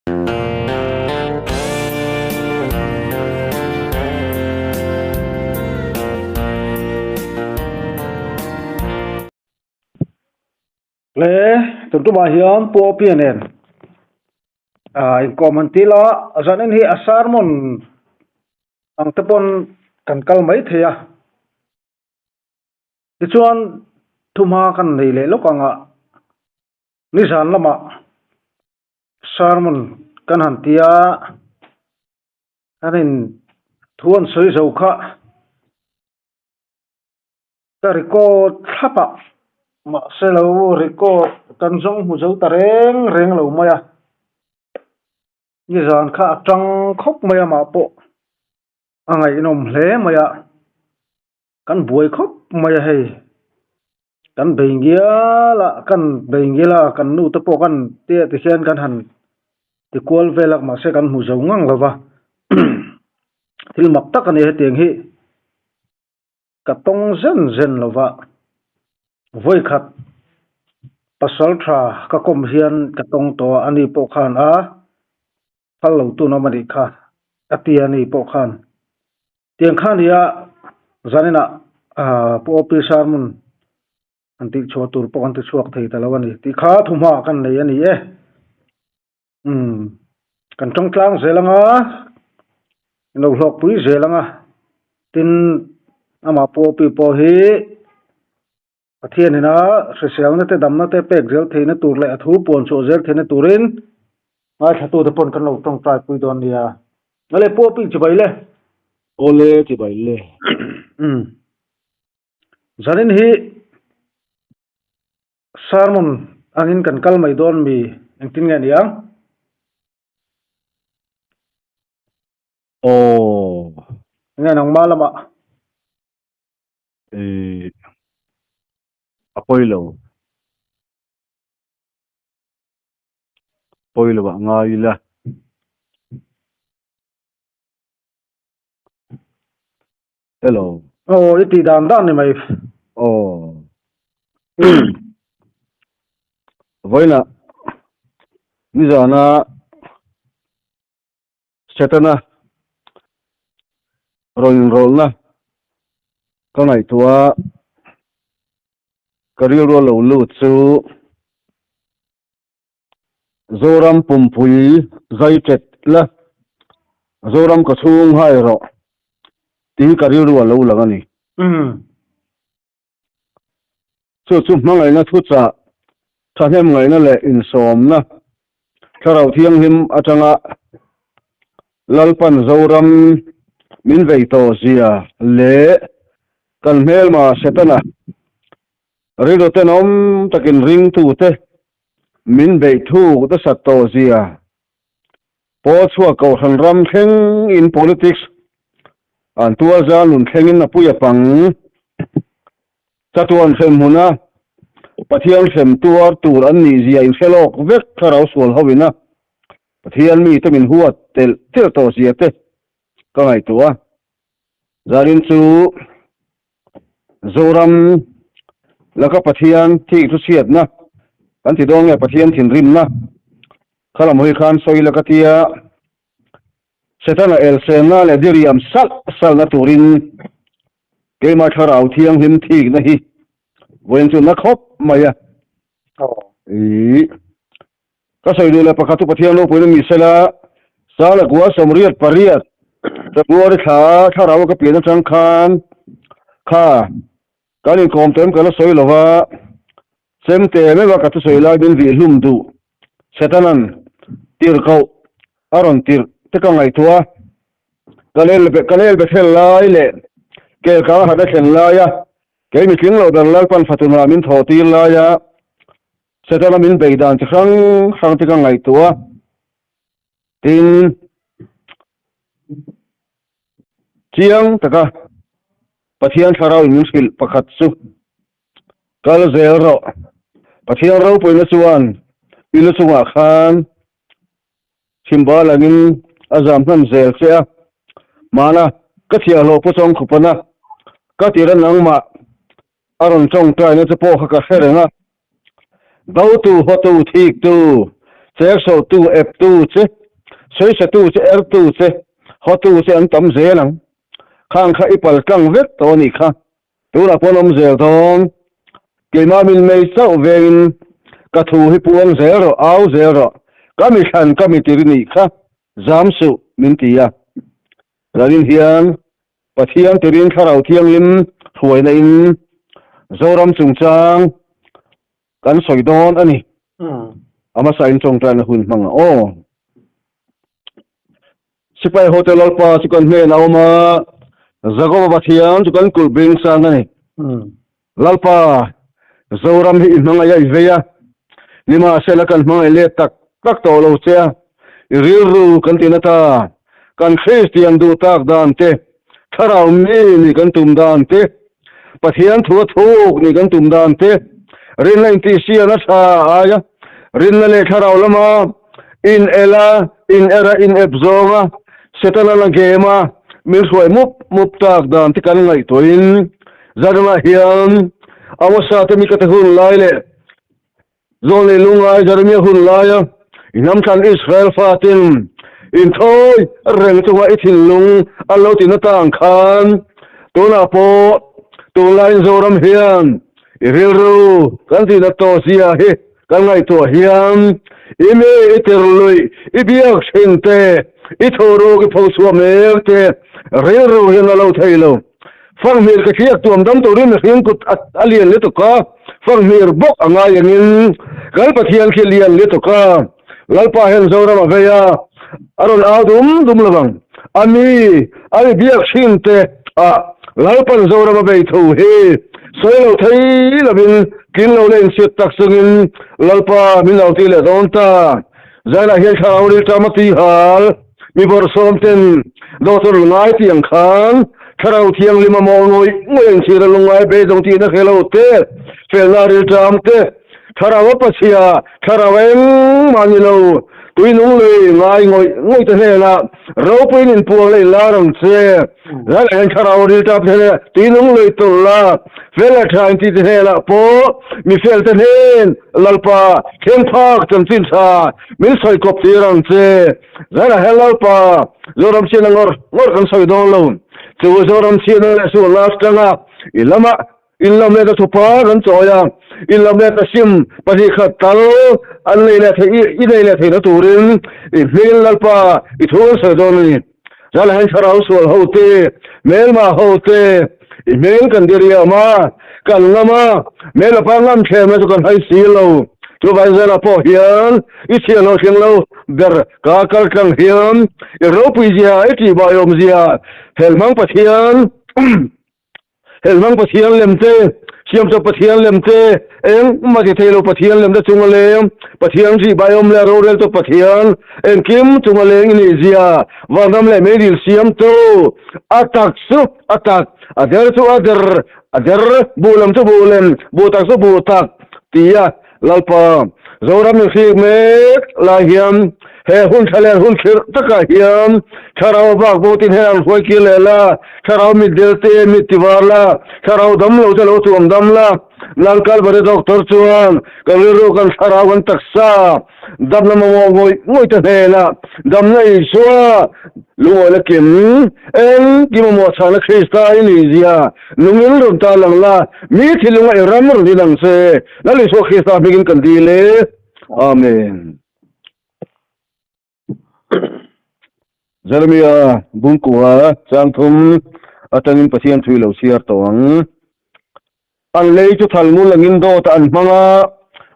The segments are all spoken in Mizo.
Le tun tumah hian Pu Opia nen ah inkawm an til a, zanin hi a sermon ang te pawn kan kal mai thei a. Tichuan thumha kan nei leh lawk ang a, nizan lamah sermon kan han ti a, kan in thu an sawi zo kha ka record thlap a, mahse lo record kan zawng hmu zo ta reng reng lo mai a, nizan kha a tang khawp mai a mah pawh a ngaihnawm hle mai a. Kan buai khawp mai a hei, kan bei ngial a, kan bei ngial a, kan nu te pawh kan tia ti hian kan han ti kual vel a mahse kan hmu zo ngang lo va, thil mak tak a ni hetiang hi ka tawng zen zen lo va, vawikhat pasal tha ka kawm hian ka tawng tawh a, ani pawh khan a phal lo tun awm a nih kha a ti a ni pawh khan. Tiang kha nia zaninah Pu OP Sermon an tih chhuah tur pawh kan ti chhuak thei ta lo a ni tih kha thuhma kan nei a ni e. Umm kan tawng tlang zel anga lo hlawkpui zel anga tin amah Pu OP pawh hi Pathianin a hriselna te damna te pek zel theihna tur leh a thu puan chhuah zel theihna turin ngaithlatute pawn kan lo tawngtai pui dawn nia. Ngale Pu Api chibai le. Awle chibai le. Umm. Zanin hi sermon angin kan kal mai dawn mi engtin nge niang? Aw. Nge nangma lamah? Ih a pawi lo. Pawi lo ah ngai ila. Hello. Aw i tih dan dan ni mai. Aw. Vawiinah nizana Setana rawn inrawlhna ka ngaihtuah a, ka rilru a lo lut chu Zoram pumpui zai tet la, Zoram ka chhung hai rawh tih hi ka rilru a lo lang a ni. Chu chu hmangaihna thuchah, thahnemngaihna leh insawmna Thlarau Thianghlim atanga Lalpan Zoram min vei tawh zia leh kan hmelma Setana rilru tenawm takin ringtute min beih thuk nasat tawh zia Pawl chhuak Kohhran ram thleng in politics an tualzal nun thleng in a pui a pang. Chatuan hrem hmun a Pathian hrem tuar tur an nih zia in hre lawk vek thlarau sual ho in a Pathian mi te min huat telh telh tawh zia te ka ngaihtuah a. Zanin chu Zoram laka Pathian thik chu chhiatna kan ti dawn nge Pathian thinrimna Kha lam hawi khan sawi la ka tia, Setana elsenna leh diriam salh salhna turin keimah thlarau thianghlim thikna hi vawiin chu na khawp mai a. Ih, ka sawi duh leh pakhat chu Pathian ropuina mi sela, Sala kua 88 February thla thlarau ka pian atang khan kha kan inkawm tawh em ka la sawi lova, Chemte meuh a ka thusawi lai min vih hlum duh. Setanan tirhkoh a rawn tirh te ka ngaihtuah a, ka lel ka lel be thlen lai leh kel ka hat a thlen laia kei mitling loh ber Lalpan fatunah min thawh tir laia Setana min bei dan chi hrang hrang te ka ngaihtuah a. Tin, chiang taka Pathian thlarau in min hrilh pakhat chu Kal zel rawh. Pathian ropuina chuan i lu chungah khan chhimbal angin a zam hman zel che a. Hmana ka chhiahhlawh pu Chawngkhupana ka tira nangmah a rawn tawngtaina che pawh kha ka hre reng a. Dotu, hawtu, thiktu, cheksawlhtu, eptu che. Sawisatu che, ertu che, hawtu che an tam zel ang. Khang kha i pal tlang vek tawh a nih kha. Tunah pawh an awm zel dawn. Keimah min mei chauh vengin ka thu hi puang zel rawh, au zel rawh. Ka mi thlan ka mi tir i nih kha, zam suh min ti a. Zanin hian Pathian tirin Thlarau Thianghlim hruaina in Zoram chungchang kan sawi dawn a ni. A hmasa in tawngtaina hun hmang a aw. Sipai hote Lalpa chu kan hnenah a awm a, Jakoba Pathian chu kan kulh beng sang a ni. Lalpa, Zoram hi i hmangaih a i vei a, nimahsela kan hmangaih let tak tak tawh lo che a, i rilru kan ti na ta. Kan Kristian duh tak dan te, thlarau mi nih kan tum dan te, Pathian thu a thuk nih kan tum dan te, rinna intihsian a tha aia rinna leh thlarau lama in el a, in er a, in ep zawng a, Setana la game a min hruai mup mup tak dan te kan ngaihtuahin Zanah hian Amosa te Mika te hun lai leh Zawn leh lungngai Jeremia hun laia i hnamthlan Israel fatin inthawi reng chunga i thinlung an lo ti na ta ang khan tunah pawh tunlaiin Zoram hian i rilru kan tih na tawh zia hi kan ngaihtuah hian i mi i tirluih i biak thin te i thuruk i phochhuah mek te rilru hian a lo thei lo. Fanghmir ka thliak tuam dam turin mihring kut a lian lutuk a, fanghmir bawk a ngai angin kan Pathian khi lian lutuk a, Lalpa hian Zoram a vei a, a rawn au dum dum lo vang. A mi, a mi biak thin te ah Lalpan Zoram a vei tho hi sawi lo thei lovin tling lo leh inchhit tak chungin Lalpa min lo ti leh dawn ta. Zailah hian thlarau rilṭam a tui hal. Mi bawrhsawm ten doctor lungngai tih ang khan Thlarau Thianghlim a maw ngawih ngawih a inchhir a lungngai beidawng tihna hre lo te, felna rilṭam te, Thlarau a pachhia, Thlarau engmah ni lo, tui nung lui ngai ngawih ngawih te hnenah ropuiin inpuang leh inlar ang che. Zailah hian Thlarau rilṭam te hnenah tui nung lui tawlh la, fel leh ṭha intih te hnenah pawh mi fel te hnen Lalpa thleng phak chanchin ṭha min sawi kawp tir ang che. Zara he Lalpa Zoram chhiatna ngawr ngawr kan sawi dawn lo. Chu Zoram chhiatna leh sualna atanga i lama in lam leh ta thupa kan chawi a, in lam leh ta sim 2 khat tal an nei leh thei i nei leh theihna turin i hming Lalpa i thu kan sawi dawn a ni. Zara hian thlarau sual ho te, hmelma ho te i hming kan diriam a, kan ngam a, hmelapa ngam thlemna chu kan hai si lo. Chuvang Zara pawh hian i chhiah lo thleng lo. Ber ka kal tlang hian i ropui zia i tih bai awm zia Helhmang Pathian Helhmang Pathian lem te Siamchawp Pathian lem te engmah ti thei lo Pathian lem te chunga leng Pathian tih bai awm leh rorel tawp Pathian engkim chunga leng i nih zia vanram leh meidil siam tu a tak chu a tak a der chu a der a der buh lem chu buh lem buh tak chu buh tak tia Lalpa, Zoram in hrik mek lai hian he hun thla leh hun thlir takah hian thlarau bak bo tin hian an hruai kir leh la, thlarau mit del te mit ti var la, thlarau dam lo te lo tuam dam la. Nan Kalvari Doctor chuan kan rilru kan thlarau kan taksa damna mamawh ngawih ngawih te hnenah damna Isua lungawi la kim engkim mamawh chhana Krista i nih zia nungin rawn tarlang la, mi thilunga i ram rawn in ang che. Lal Isua Krista hmingin kan dil e. Amen. Jeremia bungkua chang thum atangin Pathian thui lo chhiar tawh ang. An lei chu thal ngul angin dawt an hmang a,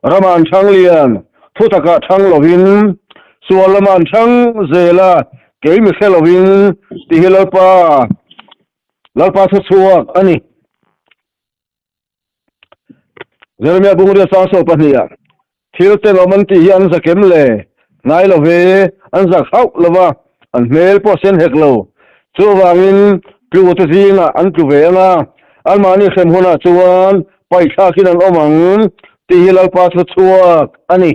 ramah an chhang lian, thu takah chhang lovin, sual lamah an chhang zel a, kei mi hre lovin, tih hi Lalpa, Lalpa thuchhuak a ni. Jeremia Bungria sang saw pahniha thil tenawm an tih hi an zak em le? Hnai lo ve, an zak hauh lo va, an hmel pawh sen hek lo. Chuvangin tlu te zingah an tlu ve ang a, anmahni hrem hunah chuan paihthlakin an awm ang tih hi Lalpa thu chhuak a ni.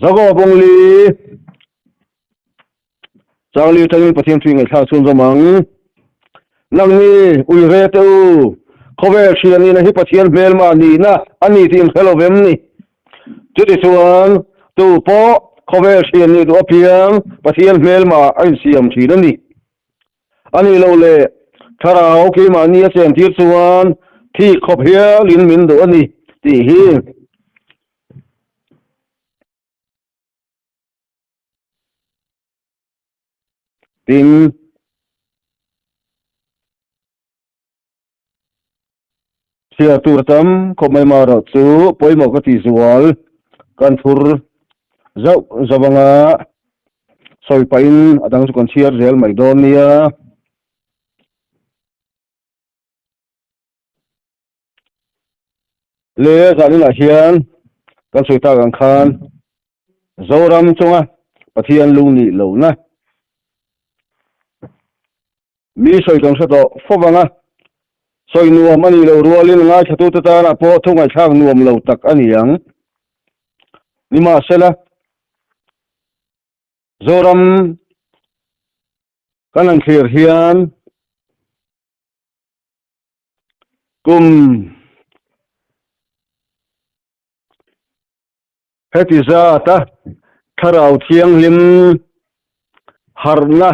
Zago Bungli Changli atangin Pathian thu ngaihthlak chhunzawm ang. Nang hi ui ve teh u, khawvel hria nihna hi Pathian hmelma nihna a ni tih in hre lo vem ni. Chutichuan tu pawh. Khawvel thian nih duh apiang Pathian hmelmah a insiam thin a ni. A nih loh leh Thlarau keimahni a chentir chuan thik khawp hialin min duh a ni tih hi. Tin. Chhiar tur tam khawp mai mah erawh chu pawimawh ka tih zual kan thur zauh zauh anga sawi pahin a dang chu kan chhiar zel mai dawn nia. Le zaninah hian kan sawi tak ang khan Zoram chunga Pathian lung nih lohna Mi sawi kan hre tawh fo vang a, sawi nuam a nih loh rualin ngaithlatute tanah pawh thu ngaihthlak nuam lo tak a ni ang. Nimahsela, Zoram kan han thlir hian kum Heti zata Thlarau Thianghlim harhna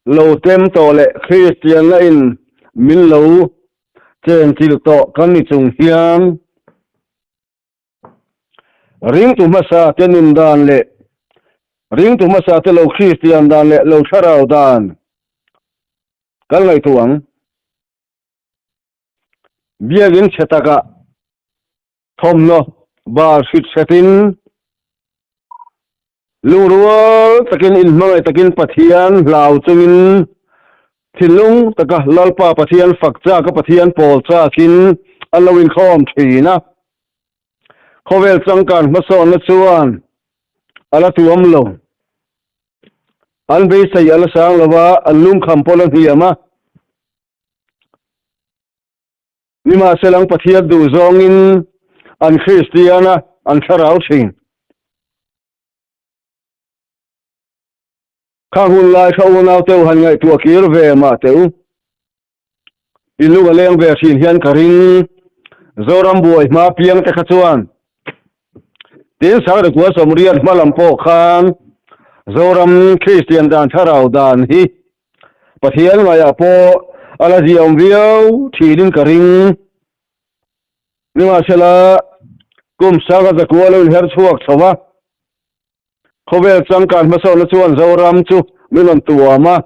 lo tem tawh leh Kristianna in min lo chenchilh tawh kan ni chung hian ringtu hmasa te nun dan leh ringtu hmasa te lo Kristian dan leh lo Thlarau dan kan ngaihtuah ang. Biakinn chhe takah Thawmhnaw bar hrit hretin, lungrual takin inhmangaih takin Pathian hlau chungin thinlung taka Lalpa Pathian fak chaka Pathian pawl chakin an lo inkhawm thin a. Khawvel changkan hmasawnna chuan a la tuam lo. An beisei a la sang lo va, an lungkham pawh la hniam a. Nimahselang Pathian duh zawngin an Kristian a, an thlarau thin. Khang hun lai kha unau teu han ngaihtuah kir ve mah teh u. I lung a leng ve thin hian ka ring. Zoram buai hma piang te kha chuan tin Sangrikua Sawmriat hma lam pawh khan Zoram Kristian dan thlarau dan hi Pathian ngaiah pawh a la ziaawm viau thinin ka ring. Nimahsela, kum sanga zakua lo inher chhuak chho a, khawvel changkan hmasawnna chuan Zoram chu min rawn tuam a.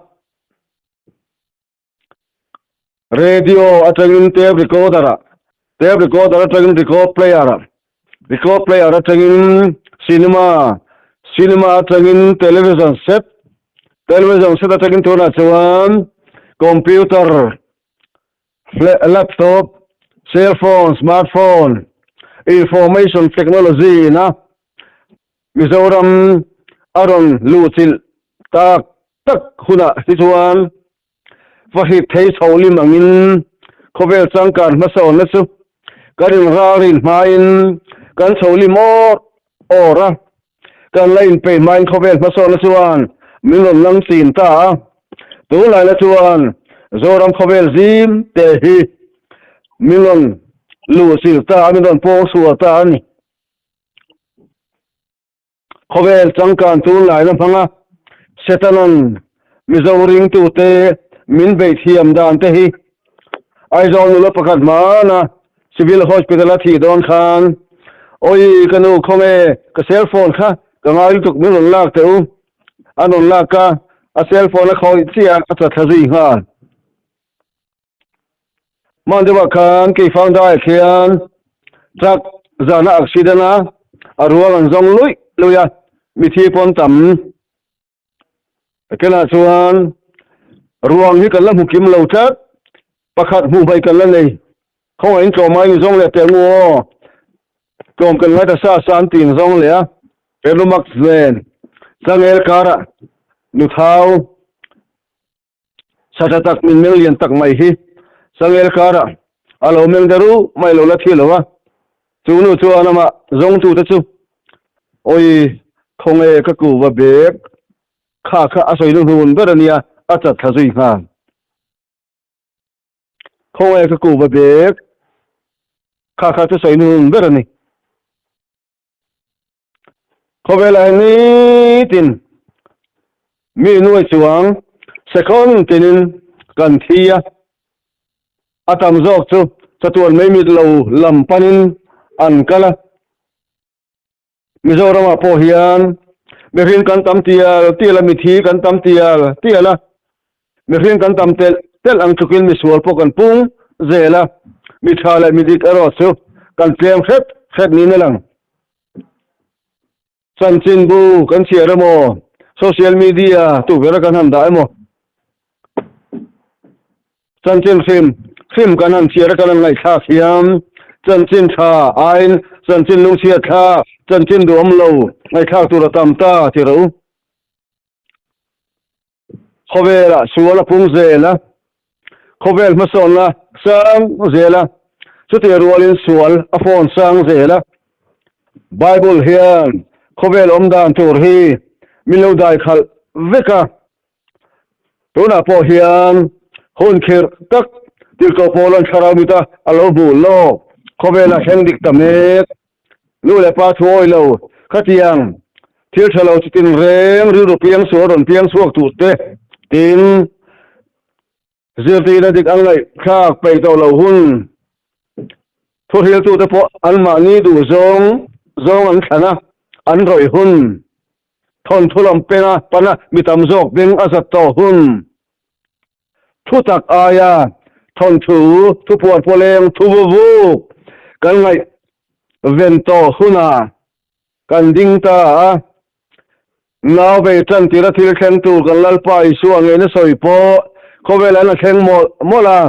Radio atangin tape recorder-ah, tape recorder atangin record player-ah, record player atangin cinema, cinema atangin television set, television set atangin tunah chuan computer, laptop, cell phone, smart phone, information technology ina Mizoram a rawn luhchilh tak tak hunah hi chuan Vahrit thei chho lim angin khawvel changkan hmasawnna chu kan inralrin hmain kan chho lim awr awr a, kan la inpeih hmain khawvel hmasawnna chuan min rawn lang chin ta a. Tunlaina chuan Zoram khawvel zim te hi min rawn luhchilh ta a, min rawn pawngsual ta a ni. Khawvel changkan tunlaina hmanga Setanan Mizo ringtute min beih thiam dan te hi Aizawl nula pakhat hmana Civil Hospital a thih dawn khan Awi ka nu khawnge ka cell phone kha ka ngai lutuk min rawn lak teh u an rawn lak a, a cell phone a khawih chiah a chatthla zui nghal. Hman deuhah khan Keifang daiah khian truck zana accident a, a ruang an zawng luih luih a, mithi pawn tam. Kenah chuan ruang hi kan la hmu kim lo tlat, pakhat hmuh hmaih kan la nei. Khawngaihin tlawm aiin zawng leh teh ngu aw, tlawm kan ngai ta sa sa an tiin zawng leh a. Pelumax nen changel karah nuthau Sa tha tak min meng lian tak mai hi Sangel karah a lo meng der u mai lo la thi lo a, chu nu chuan amah zawngtute chu Awi khawnge ka kuva bag kha kha a sawi hnuhnun ber a nia a chat thla zui nghal. Khawnge ka kuva bag kha kha chu sawi hnuhnun ber a ni. Khawvelah hian nitin mi nuai chuang second tinin kan thi a, a tam zawk chu chatuan mai mit lo lam panin an kal a. Mizoramah pawh hian mihring kan tam tial tial a, mithi kan tam tial tial a, mihring kan tam telh telh ang tlukin misual pawh kan pung zel a, mi tha leh mi dik erawh chu kan tlem hret hret niin a lang. Chanchinbu kan chhiar emaw, social media tukverh a kan han dah emaw, chanchin hrim hrim kan han chhiar a kan han ngaihthlak hian chanchin tha aiin chanchin lungchhiat thlak, chanchin duhawm lo ngaihthlak tur a tam ta ti rawh u. Khawvelah sual a pung zel a, khawvel hmasawnna sang zel a, chutih rualin sual a fawn sang zel a. Bible hian khawvel awm dan tur hi min lo dai khalh vek a. Tunah pawh hian hun khirh tak tirhkoh Paula'n thlarau mita a lo hmuh lawk khawvelah thleng dik ta mek. Nu leh pa thu awi lo, khatiang thil tha lo chitin reng rilru piang sual rawn piang chhuak tur te tin zirtirna dik an ngaihthlak peih tawh lo hun thuhriltute pawh anmahni duh zawng zawng an thlan a, an rawih hun thawnthu lam penga pana mi tam zawk beng a zat tawh hun. Thutak aia thawnthu thupuar pawleng thu vuvuk kan ngaih ven tawh hunah kan ding ta a, nau vei tan tira thil thleng tur kan Lalpa Isua ngeina sawi pawh khawvel an la thleng mawlh mawlh a,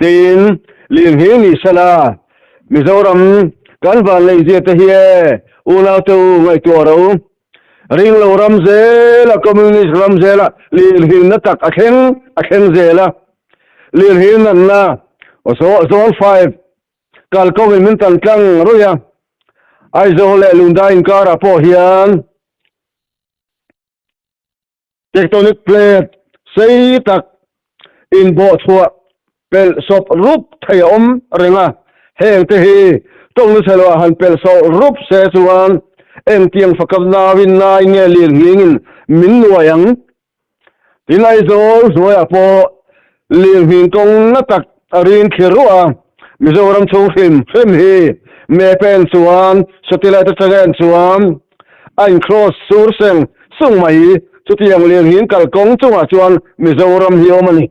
tiin lirnghing ni sela Mizoram kan vanleihzia te hi e unaute u ngaihtuah rawh u. Ringlo ram zela Communist ram zela lirnghingna tak a thleng a thleng zel a. Lirnghing natna Zone 5 kalkawngin min tan tlang ruih a. Aizawl leh Lungdai inkarah pawh hian Tectonic plate sei tak inbawhchhuah pelh sawp rup thei a awm reng a, heng te hi tawng nasa loah han pelh sawh rup se chuan engtiang fakap nauin nai nge lirnghingin min nuai ang? Tin Aizawl hnuaiah pawh lirnghing kawng na tak a rin thlir ruah a, Mizoram chhung hrim hrim hi mepen chuan satellite atanga en chuan a in cross sur seng sung mai. Chutiang lirnghing kalkawng chungah chuan Mizoram hi awm a ni.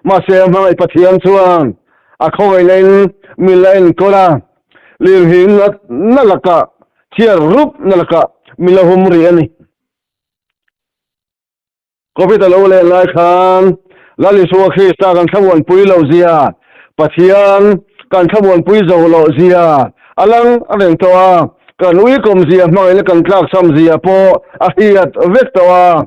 Mahse hmangaih Pathian chuan a khawngaihna in min la enkawl a, lirnghing na lakah, chhiar rup na lakah min la hum rih a ni. Covid a lo len lai khan Lal Isua Krista kan thlamuanpui loh zia, Pathian kan thlamuanpui zo loh zia a lang reng tawh a, kan uikawm zia hmangaihna kan tlakchham zia pawh a hriat vek tawh a.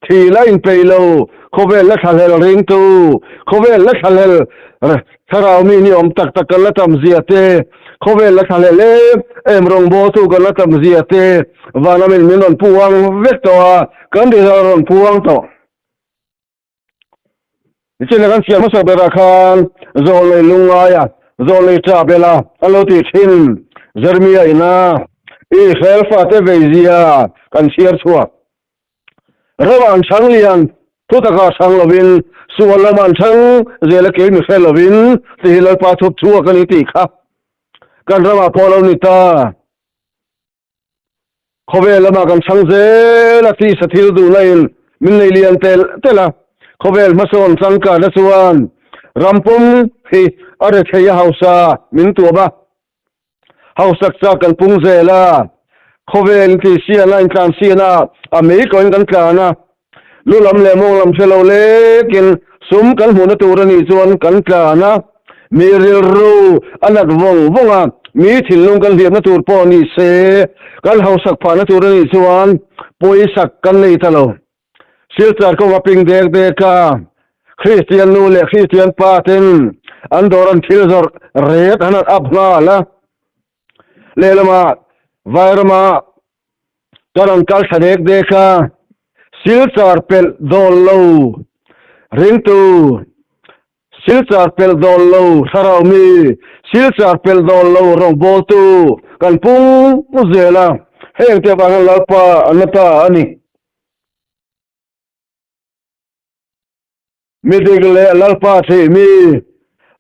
Thi la inpeih lo, khawvel la thlahlel ringtu, khawvel la thlahlel thlarau mi ni awm tak tak kan la tam zia te, khawvel la thlahlel em em rawngbawltu kan la tam zia te, vanamin min rawn puang vek tawh a, kan result rawn puang tawh. Nichina kan siam hmasa berah khan Zawlnei lungngaia, Zawlnei ṭah bela an lo tih ṭhin Jeremia ina Israel fate veizia kan chhiar chhuak. Ramah an chhang lian, thu takah chhang lovin, sual lamah an chhang zel a kei mi hre lovin ti hi Lalpa thup chhuak a ni tih kha kan ramah pawh a lo ni ta. Khawvel lamah kan chhang zel a, tisa thil duhna in min nei lian telh telh a, khawvel hmasawn changkanna chuan ram pum hi a rethei a hausa min tuam a, hausak chak kan pung zel a, khawvel intihsiana intlansiana a mei kawin kan tlan a, Lu lam leh mawng lam hre lo lekin sum kan hmuhna tur a nih chuan kan tlan a, mi rilru a nat vawng vawng a, mi thinlung kan hliamna tur pawh ni se, kan hausak phahna tur a nih chuan pawisak kan nei ta lo. Silchar kawnga ping dek dek a, Kristian nu leh Kristian pa ten an dawr an thil zawrh ret an han up nghal a, lehlamah Vairama Ka rawn kal thla dek dek a, Silchar pelh dawl lo ringtu, Silchar pelh dawl lo thlarau mi, Silchar pelh dawl lo rawngbawltu kan pung zel a. Heng te avang hian Lalpa a na ta a ni. Mi dik leh Lalpa thih mi,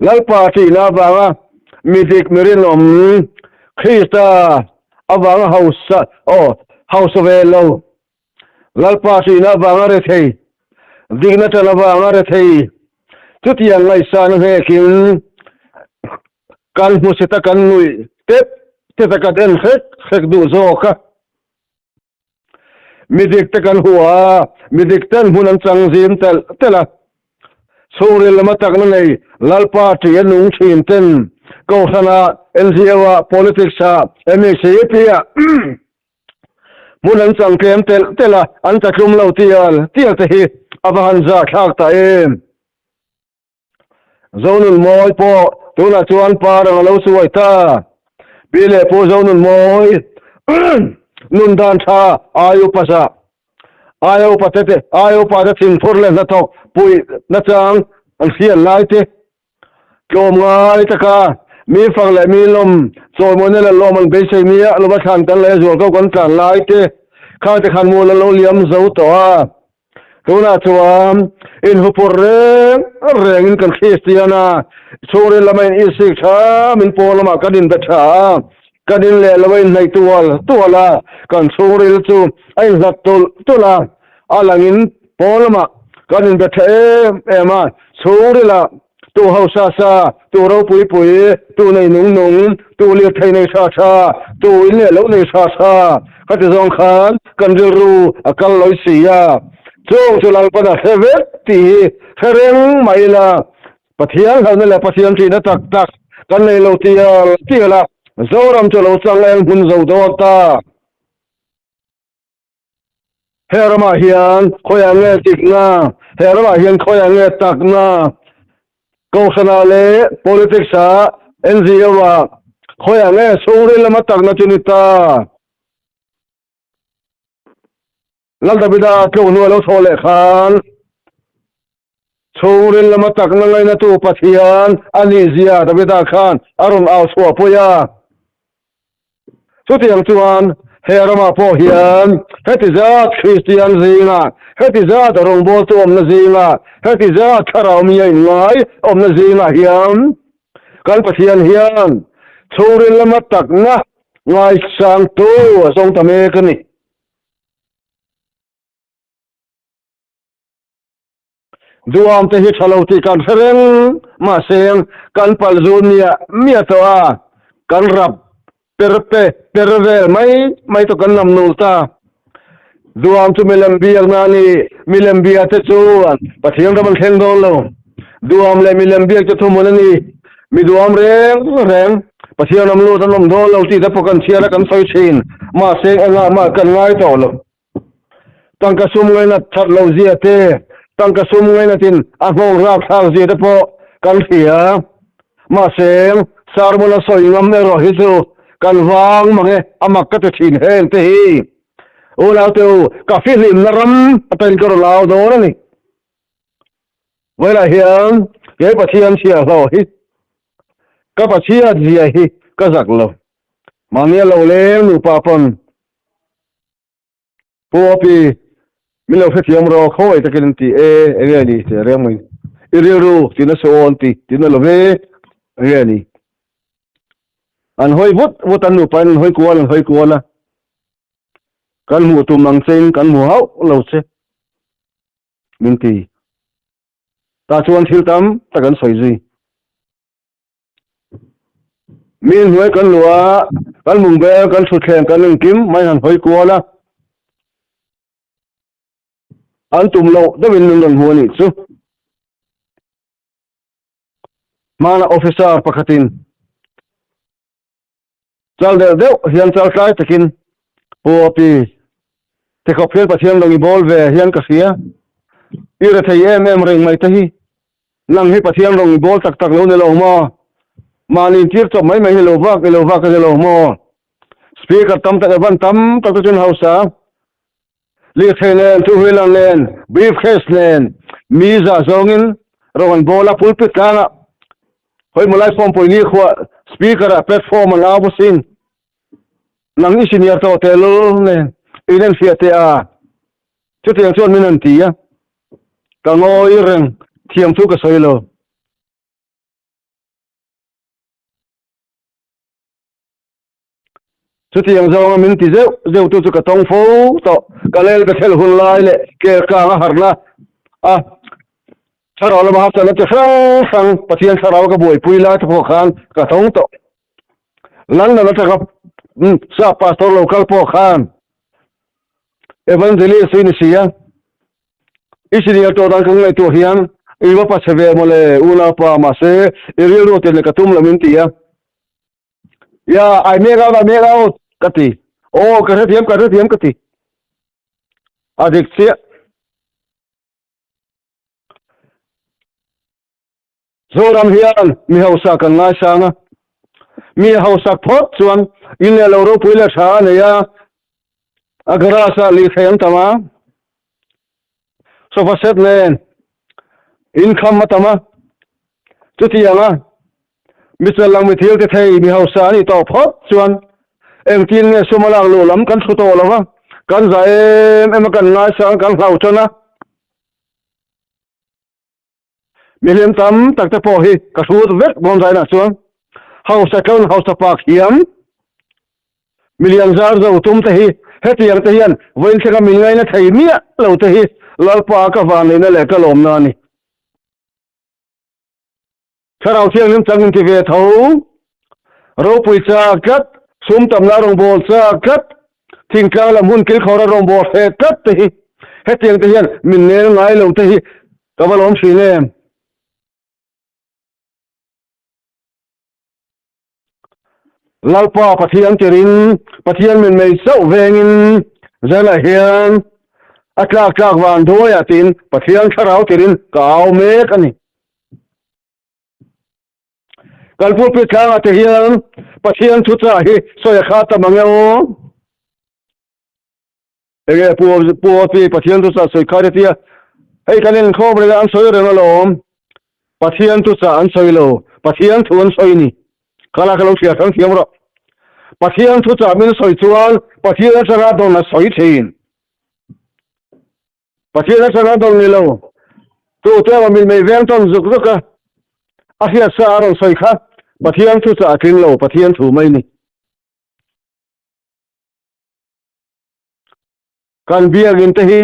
Lalpa thihna avanga mi dik mi rinawm, Krista avanga hausa, aw, hausa ve lo, Lalpa thihna avanga rethei, dikna ṭan avanga rethei, chutiang ngaihsana hnekin kan hmusit a kan nuih tep tep a kan en hrek hrek duh zawk a. Mi dik te kan hua a, mi dik ten hmun an chang zim telh telh a. Chhungril lama takna nei Lalpa ṭih a nung ṭhin ten Kohhranah, NGO-ah, Politics-ah, MECP-ah hmun an chang tlem telh telh a, an tlatlum lo tial tial te hi a va han za thlak ta em. Zonunmawi pawh tunah chuan par ang a lo chuai ta. Pi leh Pu Zonunmawi nun dan tha ai upa zah, ai upa te te, ai upa te thingphur leh hnathawk puih nachang an hriat lai te, tlawm ngai taka mi fak leh mi lawm chawimawina leh lawm an beisei nia lova thlan kan leh zual ko kan tlan lai te, khang te khan mual an lo liam zo tawh a. Tunah chuan inhupur reng rengin kan Kristian a, chhungril lama in isik tha min pawn lamah kan inbe tha a, kan in leh lo a inhnaih tual tual a, kan chhungril chu a inhlat tulh tulh a, a langin pawn lamah kan inbe tha em em a, chhungrilah Tu hausa sa, tu ropui pui, tu nei nung nung, tu lirthei nei tha tha, tu in leh lo nei tha tha, khati zawng khan kan rilru a kal lawi si a. Chung chu Lalpan a hre vek tih hi hre reng mah ila, Pathian hlauhna leh Pathian ṭihna tak tak kan nei lo tial tial a, Zoram chu lo chang eng hmun zo dawn ta. He ramah hian khawiah nge dikna, he ramah hian khawiah nge takna, Kohhranah leh Politics-ah, NGO-ah khawiah nge chhungril lama takna chu ni ta? Lal Davida tluk hnu a lo chhoh leh khan chhungril lama takna ngainatu Pathian a nihzia Davida khan a rawn au chhuahpui a. Chutiang chuan he ramah pawh hian heti zat Kristian zingah, heti zat rawngbawltu awmna zingah, heti zat thlarau mi a inngai awmna zingah hian kan Pathian hian chhungril lama takna ngaisangtu a zawng ta mek a ni. Duam te hi tha lo tih kan hre reng mahse kan palh zun miah miah tawh a, kan rap per pe per vel mai mai tawh kan lam nul ta. Duam chu milem biakna a ni, milem bia te chu Pathian ram an thleng dawn lo. Duam leh milem biak chu thuhmun a ni, mi duam reng reng Pathian ram lut an awm dawn lo tih te pawh kan chhiar a kan sawi thin, mahse engah mah kan ngai tawh lo. Tangka sum ngainat that lo zia te, tangka sum ngainatin a nghawng rapthlak zia te pawh kan hria. Mahse, sermon a sawi ngam erawh hi chu kan vang mang e, a mak ka ti thin heng te hi. Unaute u, ka fihlimna ram atangin ka rawn au dawn a ni. Vawilah hian kei Pathian chhiahhlawh hi ka Pathian zia hi ka zak lo. Mahnia lo leng nupa pawn Pu Api, min lo hrethiam rawh, khawngaih takin an ti e, enge a ni teh reng mai. I rilru tina saw aw an ti, tina lo ve, enge a ni. An hawi vut vut an nupa in an hawi kual an hawi kual a, kan hmuh tum ang che in kan hmu hauh lo che min ti. Tah chuan thil tam tak an sawi zui. Mi hnuai kan luh a, kan mung ber, kan thutthleng kan engkim mai han hawi kual a, an tum loh deuhin min rawn hmu a nih chu. Hmana officer pakhatin chal deuh deuh hian chal tlai takin Pu Api, tikhawp hian Pathian rawn i bawl ve hian ka hria, i rethei em em reng mai te hi Nang hi Pathian rawn i bawl tak tak lo ni lo maw? Mahni intir chawp mai mai hi lo vak i lo vak a ni lo maw? Speaker tam tak evan tam tak te chuan hausa lirthei nen, two wheeler nen, brief case nen mi zah zawngin rawn an bawl a, pulpit tlangah hawi maw lai form pawih ni khuah speaker ah platform an au bawk sin. Nang i senior tawh tehlul nen in en fiah teh a, chutiang chuan min han ti a, ka ngawi reng, thiam thu ka sawi lo. Chutiang zawnga min ti zeuh zeuh tu chu ka tawng fo tawh, ka lel ka thel hun lai leh kel kang a harhna a thlarau lama harsatna chi hrang hrang Pathian thlarau ka buaipui lai te pawh khan ka tawng tawh. London atanga sap pastor lo kal pawh khan evangelist i ni si a, i senior tawh dan ka ngaihtuah hian i va pachhe ve mawle unaupa mahse i rilru tir leh ka tum lo min ti a. Ya, I make out, I make out ka ti. Aw, ka hrethiam, ka hrethiam ka ti. A dik chiah. Zoram hian mi hausa kan ngaisang a, mi hausak phawt chuan in leh lo ropui leh tha a nei a, a garage ah lirthei an tam a, sofa set nen inkham a tam a, chutiang a mi challang mi thil ti thei mi hausa a nih tawh phawt chuan engtin nge sum a lak luh lam kan thu tawh lo va, kan za em em a kan ngaisang a kan hlau tan a. Mihlim tam tak te pawh hi ka hrut vek dawn zainah chuan hausa tlon hausa pak hiam milian zar zo tum te hi hetiang te hian vawiin thlenga min ngaina thei miah lo te hi Lalpa ka vanneihna leh ka lawmna a ni. Thlarau Thianghlim chang inti ve tho, ropui chak tlat, sum tamna rawngbâwl chak tlat, thingtlâng lam hun kilkhawra rawngbâwl hreh tlat te hi hetiang te hian min nel ngai lo te hi ka va lawm thin em. Lalpa Pathian tirin Pathian min mei chauh vengin zelah hian a tlak tlak van duaiah tiin Pathian thlarau tirin ka au mek a ni. Kalpulpui tlangah te hian Pathian thuchah hi sawi a khat tam ang e aw. Enge pu pu pi Pathian thuchah sawi kha te tia hei kan inkhawm reng a an sawi reng alawm. Pathian thuchah an sawi lo, Pathian thu an sawi ni. Kala ka lo hria hrang thiam rawh. Pathian thuchah min sawi chuan Pathian atanga dawn a sawi thin. Pathian atanga dawn ni lo. Tu te emaw min mei veng tawn zuk zuk a, a hriat sa a rawn sawi kha Pathian thuchah a tling lo, Pathian thu mai ni. Kan biakin te hi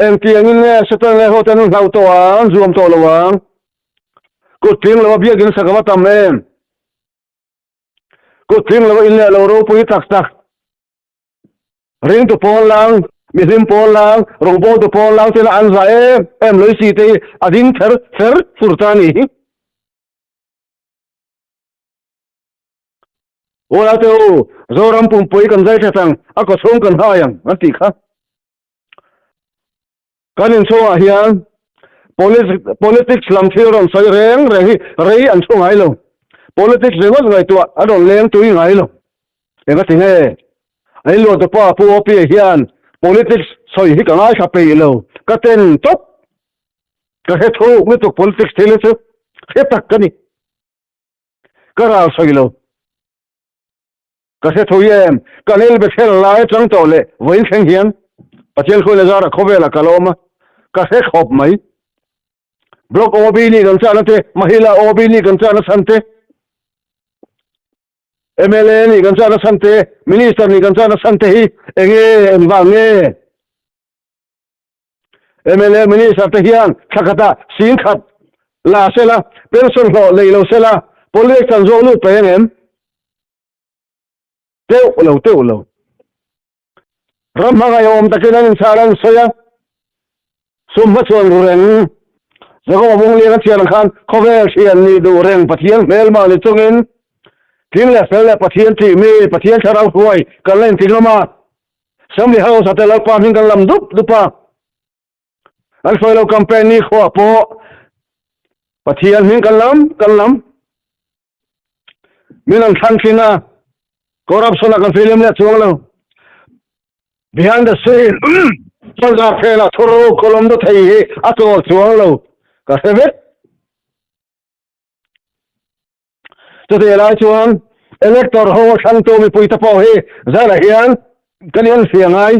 engtiangin nge Satan leh hoten an hlauh tawh ang, an zuam tawh lo ang. Kut tling lo a biakin sak a va tam em? Kut tling lo a in leh lo ropui tak tak. Ringtu pawl lang, mihlim pawl lang, rawngbawltu pawl lang te lah an za em em lawih si te hi a ding ther fer fur ta a ni hi. Aw te u, Zoram pumpui kan zai that ang, a kawchhung kan hai ang, an tih kha. Kan inchhungah hian politics lam thil rawn sawi reng reng hi rei an thu ngai lo. Politics ringawt ngaihtuah an rawn leng tui ngai lo. Enga ti nge? An inluahtupa Pu Opie hian politics sawi hi ka ngaithla peih lo, ka ten tawp. Ka hre thuk lutuk politics thil hi chu hre tak ka ni. Ka ral sawi lo. Ka hre thui em? Ka lel be thel lai atang tawh leh vawiin thleng hian Pathian khawi Lazara khawvelah ka la awm a, ka hre khawp mai. Block OB nih kan chahna te, Mahila OB nih kan chahna chhan te, mla nih kan chahna chhan te, Minister nih kan chahna chhan te hi enge engvang nge? Mla Minister te hian thla khatah singkhat la sela, pension hlawh lei lo sela, politics an zawk lut paih ang em? Teuh lo, teuh lo. Ram hmangaihawm takin an inchhar an sawi a, sum hmachhuan ru reng, Jakob-a bungliang a chhiar ang khan khawvel thian nih duh reng Pathian hmelmah ni chungin tling leh fel leh Pathian tih mi, Pathian thlarau hruai kan la inti ngam a. Assembly House ah te Lalpa hming kan lam dup dup a, an sawi lo campaign ni khuaah pawh Pathian hming kan lam kan lam. Min an thlang thin a, corruption ah kan filim leh chuang lo. Behind the scene cozah khel ah thuru column do thei hi a chawl chuang lo ka hre vek. Chutih lai chuan. Elector ho a thlangtu mipuite pawh hi zanah hian kan infiah ngai.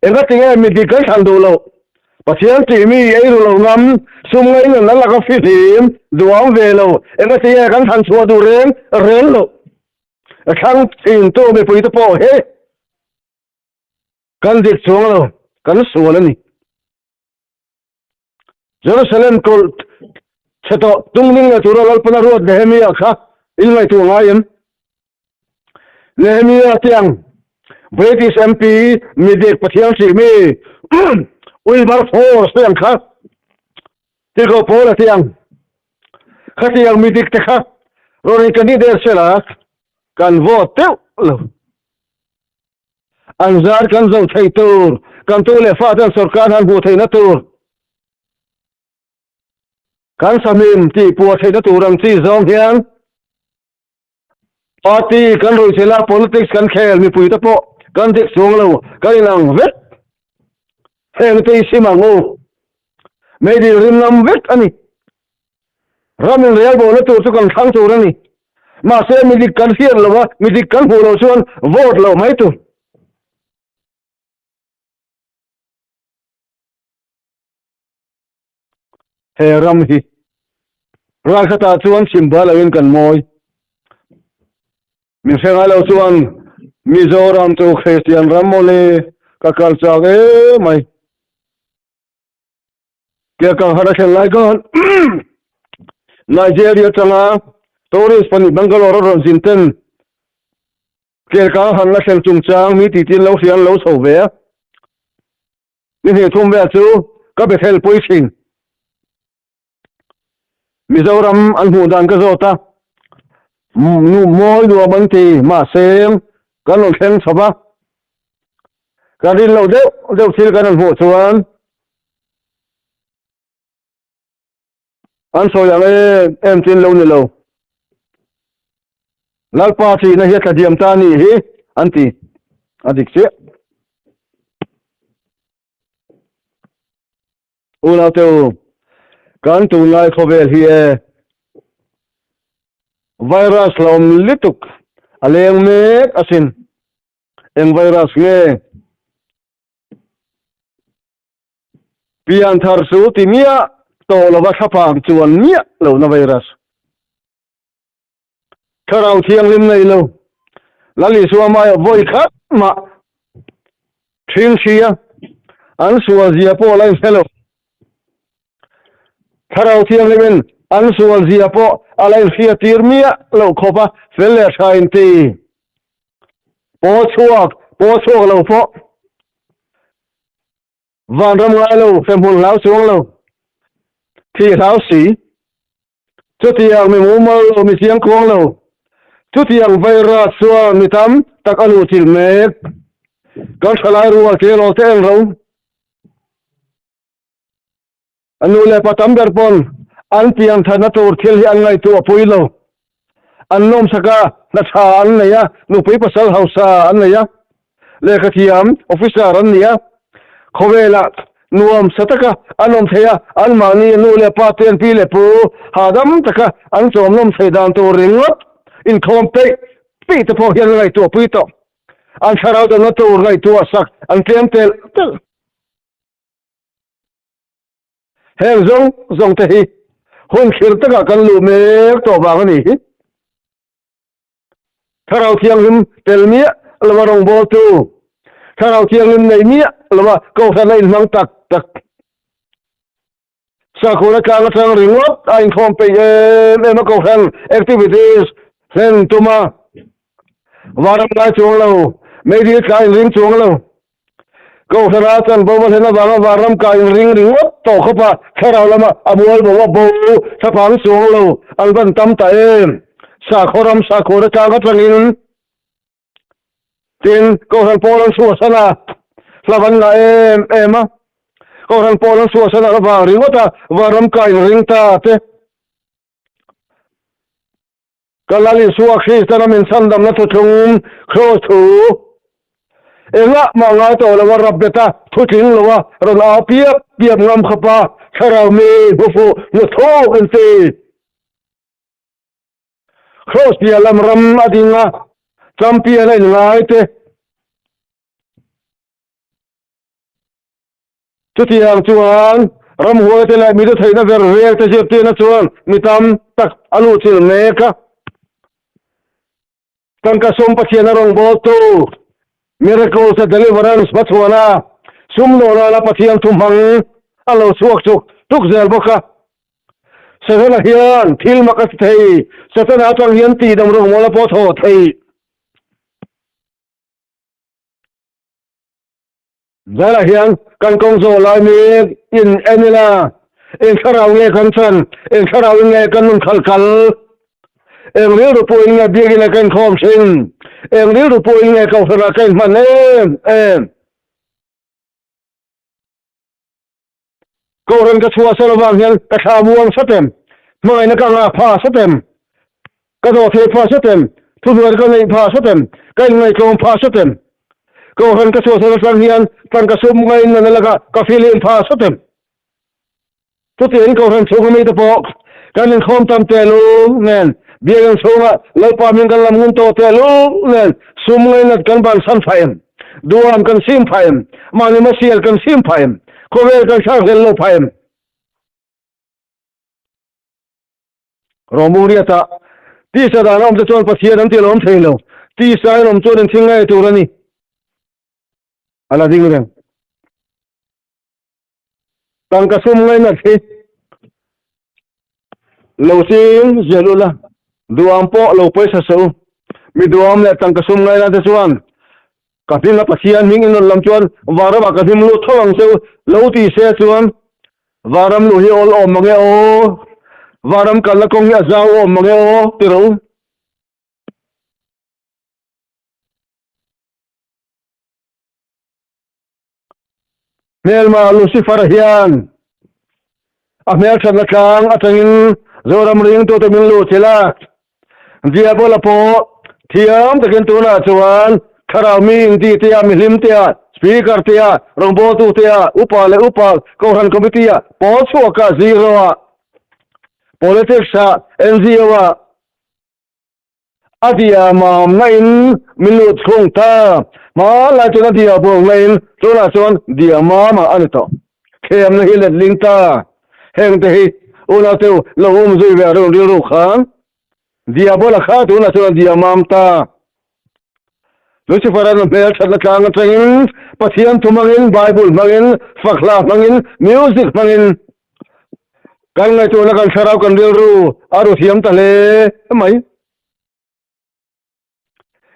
Engatinge mi dik kan thlan duh loh? Pathian tih mi ei ru lo ngam, sum ngaihna an laka fihlim duang ve lo, engatinge kan thlan chhuah duh reng reng loh? A thlang thintu mipuite pawh hi kan dik chuang lo, kan sual a ni. Jerusalem kulh chhe tawh tungding leh tura Lalpana ruat Nehemia kha in ngaihtuah ngai em? Nehemia tiang British MP midik Pathian hrih mi Wilberforce te ang kha Tirhkoh Paula tiang khatiang midik te kha rawn in candidate sela kan vote deuh lo. An zar kan zo theih tur, kan tu leh fa ten sorkar han hmuh theihna tur, kan sahmim tih puah theihna tur ang chi zawng hian party kan ruihchilh a, politics kan khel, mipui te pawh kan dik chuang lo, kan inang vek. Heng te hi sim ang u. Meidil rim ngam vek a ni. Ram inrel bawhna tur chu kan thlang tur a ni. Mahse, mi dik kan hriat lo a, mi dik kan hmuh loh chuan vote loh mai tur. He ram hi ralkhatah chuan chhim bal loin kan mawi. Min hre ngai lo chuan Mizoram chu Kristian ram mawle ka kal chak emai. Kia kang har a thlen lai khan Nigeria atanga tourist pahnih Bangalore a rawn zin ten Kelkang han la thlen chungchang mi titin lo hria an lo chho ve a. Ni hnih thum vel chu ka Bethel pui thin. Mizoram an hmuh dan ka zawt a, mawi nuam an ti, mahse kan rawn thleng chho va, kan rin loh deuh deuh thil kan rawn hmuh chuan an sawi ang em em chin lo ni lo. Lalpa thihna hi a tla diam ta a nih hi an ti a dik chiah. Unaute u, kan tunlai khawvel hi e virus hlauhawm lutuk a leng mek asin. Eng virus nge? Pianthar chu ti miah tawh lova thlaphang chuan miah lohna virus. Thlarau Thianghlim nei lo, Lal Isua hmaiah vawi khat mah ṭhing hria, an sual zia pawh la inhre lo. Thlarau Thianghlimin an sual zia pawh a la inhria tir miah loh khawp a, fel leh ṭha inti. Paw chhuak, paw chhuak lo pawh. Vanram ngai lo, hremhmun hlau chuang lo, thih hlau si. Chutiang mi mumal lo, mi chiang kuang lo, chutiang virus chuan mi tam tak a luhchilh mek. Kan thalai rual tirawl te en ro. A nu leh pa tam ber pawn an pian thatna tur thil hi an ngaihtuah pui lo. An nawmsak a, hna tha an nei a, nupui pasal hausa an nei a. Lehkhathiam officer an ni a, khawvelah nuam sa taka an awm thei a, anmahni nu leh pa te an pi leh pu hahdam taka an chawmnawm thei dan tur ringawt inkhawm peih peih te pawh hian an ngaihtuah pui tawh. An thlarau damna tur ngaihtuah sak an tlem telh telh. Heng zawng zawng te hi hun thlir takah kan luh mek tawh vang a ni hi. Thlarau Thianghlim tel miah lova rawngbawltu, Thlarau Thianghlim nei miah lova Kohhran a inhmang tak tak. Sakhua tlang atang ringawt a inkhawm peih em em a Kohhran activities hlen tum a, vanram ngai chuang lo, meidil tla inring chuang lo. Kohhrana chanvo va hlen avanga vanram kai inring ringawt tawh khawp a, thlarau lama a mual bo a bo thlaphang chuang lo an van tam ta em. Sakhaw ram sakhaw na tlang atangin tin Kohhran pawl an chhuahsan a, hla van ngah em em a. Kohhran pawl an chhuahsan avang ringawt a vanram kai inring ta te. Ka Lal Isua Kristan a min chhandamna thuthlung, Kraws thu, engah mah ngai tawh lo a rap bet a, thutling lo a rawn au piap piap ngam khawp a, thlarau mi hmufuh hmu thuk in ti. Kraws piah lam ram a ding a, champion a inngai te. Chutiang chuan ramhuai te leh mite theihna ver vel te zirtirna chuan mi tam tak a luhchilh mek a. Tangka sum Pathian a rawngbawltu, Miracles leh Deliverance hmachhuana sum lawh nana Pathian thu hmang a lo chhuak chuk chuk zel bawk a. Setana hian thil mak a ti thei, Setana atang hian tihdam rawngbawlna pawh a thaw thei. Zailah hian kan kawng zawh lai mek in en ila, eng thlarau nge kan chan, eng thlarau in nge kan nun khalh kal, eng rilru pawhin nge biakina ka inkhawm thin, eng rilru pawhin nge kohhranah ka inhman em em. Kohhran ka chhuah sawn avang hian ka thla muang sat em, hmangaihna ka ngah pha sat em, ka dawhthei pha sat em, thuhnuai ka neih pha sat em, ka inngaihtlawm pha sat em. Kohhran ka chhuah sawn atang hian tangka sum ngainna lakah ka filim pha sat em. Chutiangin Kohhran chhunga mite pawh kan inkhawm tam tehlul nen, biakinn chhunga Lalpa hming kan lam ngun tawh tehlul nen sum ngainat kan bansan phah em? Duham kan sim phah em? Mahni hmasial kan sim phah em? Khawvel kan thlak hlel lo phah em? Rawmuriata tisa dan a awm te chuan Pathian an ti lawm thei lo. Tisa in awm chuan in thil ngei tur a ni. A la ding reng. Tangka sum ngainat hi lo ching zel ula, duam pawh lo pawisa suh u. Mi duam leh tangka sum ngaina te chuan ka hming a Pathian hming in rawn lam chuan vanramah ka hnim lut tho ang che u lo ti se chuan vanram luh hi awl awm mange aw, vanram kalna kawng hi a zau awm mange aw ti rawh u. Hmelma Lucifer hian a hmelthatna tlang atangin Zoram ringtute min luhchilh a, Diabola pawh thiam takin tunah chuan thlarau mi inti tia, mihlim tia, speaker tia, rawngbawltu tia, upa leh upa kohhran committee ah pawl chhuak a, zero ah, politics ah, NGO ah, A dia mam na in min lut chhung ta. Hmanlai chuan a dia buang na in tunah chuan dia mam ah a ni tawh. Thlemna hi letling ta. Heng te hi unau te lo um zui ve a reng rilru khan Diabola kha tunah chuan a dia mam ta. Lucifer-a hmel thatna tlang atangin Pathian thu hmangin, Bible hmangin, fakhla hmangin, music hmangin kan ngaihtuahna kan thlarau kan rilru a ru thiam ta hle mai.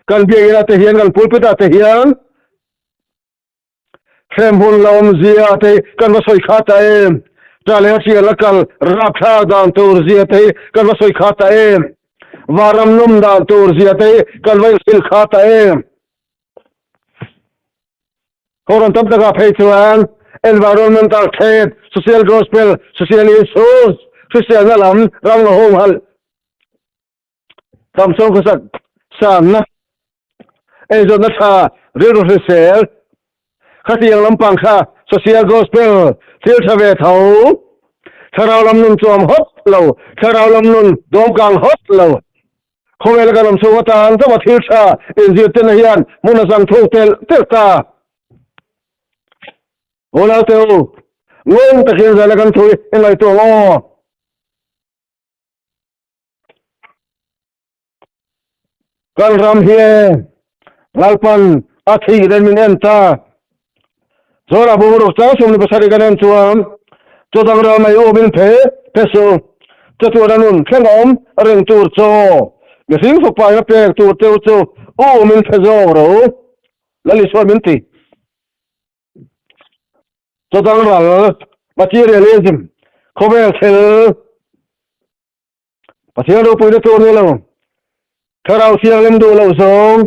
Kan biakinn ah te hian kan pulpit ah te hian hremhmun la awmzia te hi kan va sawi kha ta em? Ṭa leh a ṭial a kal rapthlak dan tur zia te hi kan va sawi kha ta em? Vanram nawm dan tur zia te hi kan va inhrilh kha ta em? Horan tam takah phei chuan environmental threat, social gospel, social issues, hriselna lam ram nga humhalh tam sawm khawsak sanna, eizawnna tha, rilru hrisel, khatiang lampang kha social gospel thil tha ve tho, thlarau lam nun chuam hawt lo, thlarau lam nun dawmkang hawt lo. Khawvel kan awm chhung atan chauh a thil tha inzirtirna hian hmun a zang thuk telh telh ta. Unau te u, ngun takin zana kan thu i ngaihtuah ang aw. Kan ram hi e, Lalpan a thih ren min en ta. Zawrah bungruk chang 17 kan en chuan chawdang ral mai u min phe phe suh. Chatuan a nun thleng awm reng tur chaw mihring fapa in a pek tur teu chu u min phe zawk ro Lal Isua min ti. Chawdang ral materialism khawvel thil Pathian ropuina tur ni lo, Thlarau Thianghlim duh loh zawng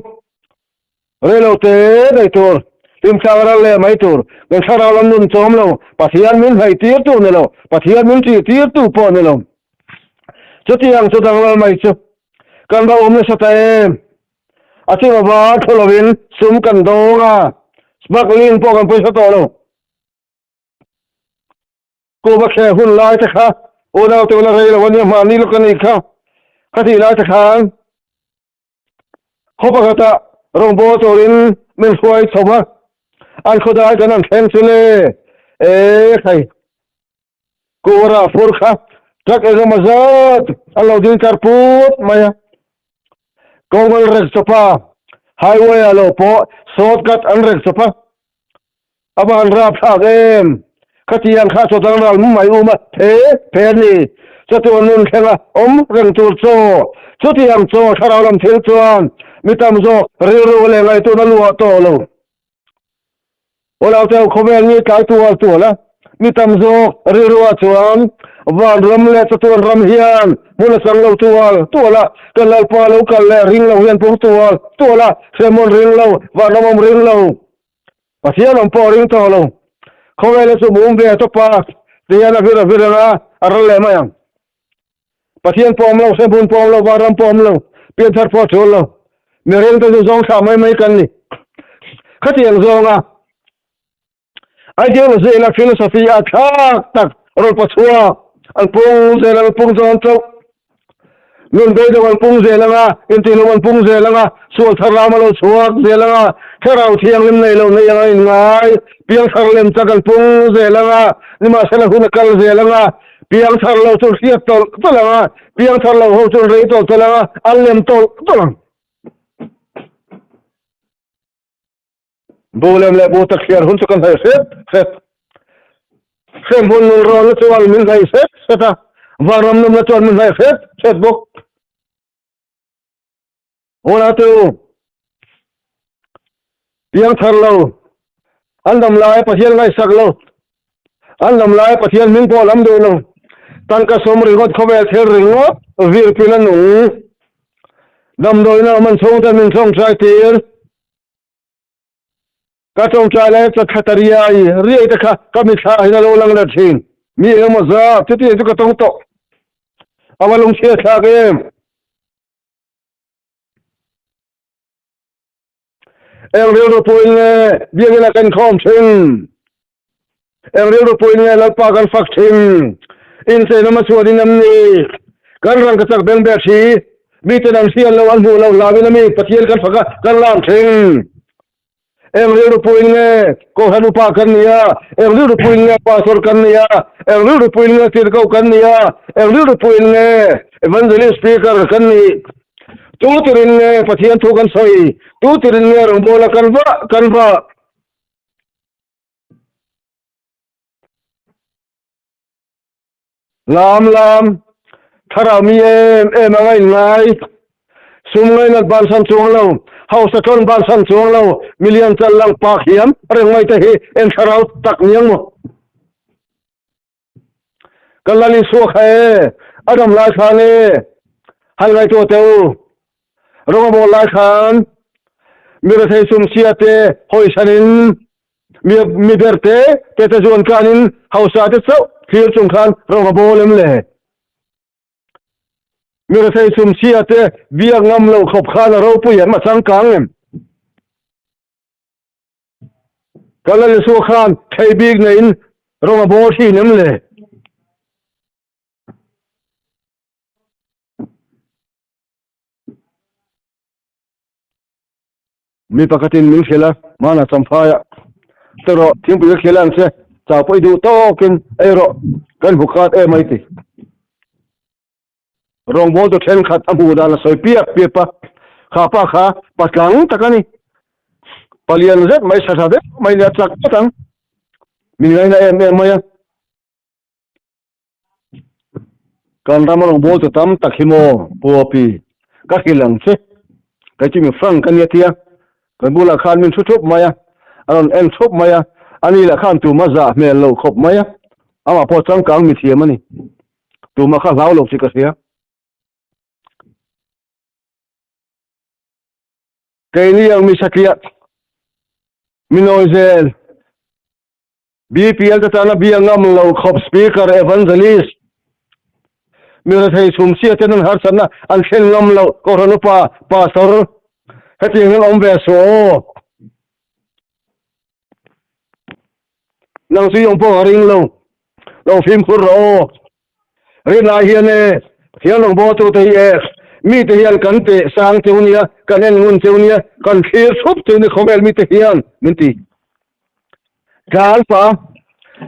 rei lo te daih tur, hlimthlak ral leh mai tur, kan thlarau lam nun chawm lo, Pathian min hnaih tir tur ni lo, Pathian min ṭih tir tu pawh ni lo. Chutiang chu danglam mai chu kan va awm nasa ta em? A chunga va thu lovin sum kan dawng a, smuggling pawh kan pawisa tawh lo. Kuva khe hun lai te kha unau te ula rei lo ania mahni lawk a nih kha. Khatih lai te khan khaw pakhata rawngbâwl turin min hruai chho a, an khawdai kan han thleng chu le, e khai kura fur kha truck engemaw zat an lo ding tlar put mai a, kawng an rek chawp a, highway ah lo pawh shortcut an rek chawp a. A van rapthlak em! Khatiang kha chawdang ral mai um a phe phe a ni. Chatuan nun thlenga awm reng tur chaw, chutiang chaw thlarau lam thil chuan mi tam zawk rilru leh ngaihtuahna luah tawh lo. Unaute khawvel ni tlai tual tual a, mi tam zawk rilruah chuan vanram leh chatuan ram hian hmun a chang lo tual tual a, kan Lalpa lo kal leh ring lo hian pung tual tual a, hremhmun ring lo, vanram awm ring lo. Pathian awm pawh a ring tawh lo. Khawvela chu mum ve tawp a, ti hian a vir a vir ang a, a ral leh mai ang. Pathian pawh awm lo, hremhmun pawh awm lo, vanram pawh awm lo, pianthar pawh a tul lo. Mihring te chu zawng thlah mai mai kan ni. Khatiang zawnga ideology leh philosophy a thlak tak rawn pachhuak an pung zel ang, pung zawn chauh. Nun beidawng an pung zel ang a, intihhlum an pung zel ang a, sual thar ram a lo chhuak zel ang a, thlarau thianghlim nei lo nei ang a inngai, piangthar lem chak an pung zel ang a, nimahsela hun a kal zel ang a, piangthar lo chu hriat tawlh tawlh ang a, piangthar lo ho chu an rei tawlh tawlh ang a, an lem tawlh tawlh ang. Bu lem leh bu tak hriar hun chu kan hnaih hret hret. Hremhmun nun rawnna chuan min hnaih hret hret a, vanram numna chuan min hnaih hret hret bawk. Unau u, piangthar lo, an dam lai Pathian ngaihsak lo, an dam lai Pathian hming pawh lam duh lo, tangka sawm ringawt khawvel thil ringawt virpin a nung. Damdawiina awm an chhungte min tawngtai tir. Ka tawngtai lai chuan thla ta riai riai te kha ka mitthla ah hian a lo lang leh thin. Mi engemaw zat chutiang chu ka tawng tawh. A va lungchhiat thlak em? Eng rilru puin nge biakina kan khawm thin? Eng rilru puin nge Lalpa kan fak thin? Incheina hmachhuan in am ni? Kan rang ka chak beng ber thi. Miten an hriat lo, an hmuh lo hlauin a mi Pathian kan fak a, kan lam thin. Eng rilru puin nge Kohhran upa kan ni a? Eng rilru puin nge Pastor kan ni a? Eng rilru puin nge Tirhkoh kan ni a? Eng rilru puin nge Evangelist Speaker kan ni? Tu tirin nge Pathian thu kan sawi? Tu tirin nge rawngbawla kan vah kan vah? Lam lam, thlarau mi em em anga inngai, sum ngainat bansan chuang lo, hausa tlawn bansan chuang lo, milian chal lang pak hiam reng mai te hi eng thlarau tak niang maw? Kan Lal Isua kha e, a dam lai khan e, han ngaihtuah teh u. Rawng a bawl lai khan mi rethei sum sia te hawisan in mi mi ber te te te zuan kan in hausa te chauh thlir chung khan rawng a bawl em le? Mi rethei sum sia te biak ngam lo khawp khan a ropui em a changkang em? Kan Lal Isua khan thei bik neiin rawng a bawl thin em le? Mi pakhatin min hrilh a, hmanah Champhaiah te rawh, thingpui ka khel ang che, chau pawh i duh tawkin ei rawh, kan hmu khat em mai ti. Rawngbawltu thenkhat a hmuh dan a sawi piap piap a, kha pa kha patlang tak a ni, palian zet mai, sa tha deuh mai nia chak ngawt ang, min ngaina em em mai a. Kan ram rawngbawltu tam tak hi maw Pu Api, ka hrilh ang che, kei chu mi frank ka nia tia, kan bulah khan min thu thup mai a, a rawn en thup mai a, ani lah khan tuma zah hmel lo khawp mai a, amah pawh changkang mi thiam a ni, tuma kha hlau lo chi ka hria. Keini ang mi satliah, mi nawi zel. BPL te tana bia ngam lo khawp Speaker Evangelist mi rethei chhum chhia ten an harsatna an thlen ngam lo Kohhran upa Pastor hetiang hian awm ve suh aw. Nang chu i awm pawh ka ring lo, lo fimkhur rawh aw. Rinlai hian e Pathian rawngbawltute hi e. Mite hian kan teh sang cheu nia, kan en ngun cheu nia, kan thlir thup cheu nia khawvel mite hian min ti. Tlanpa,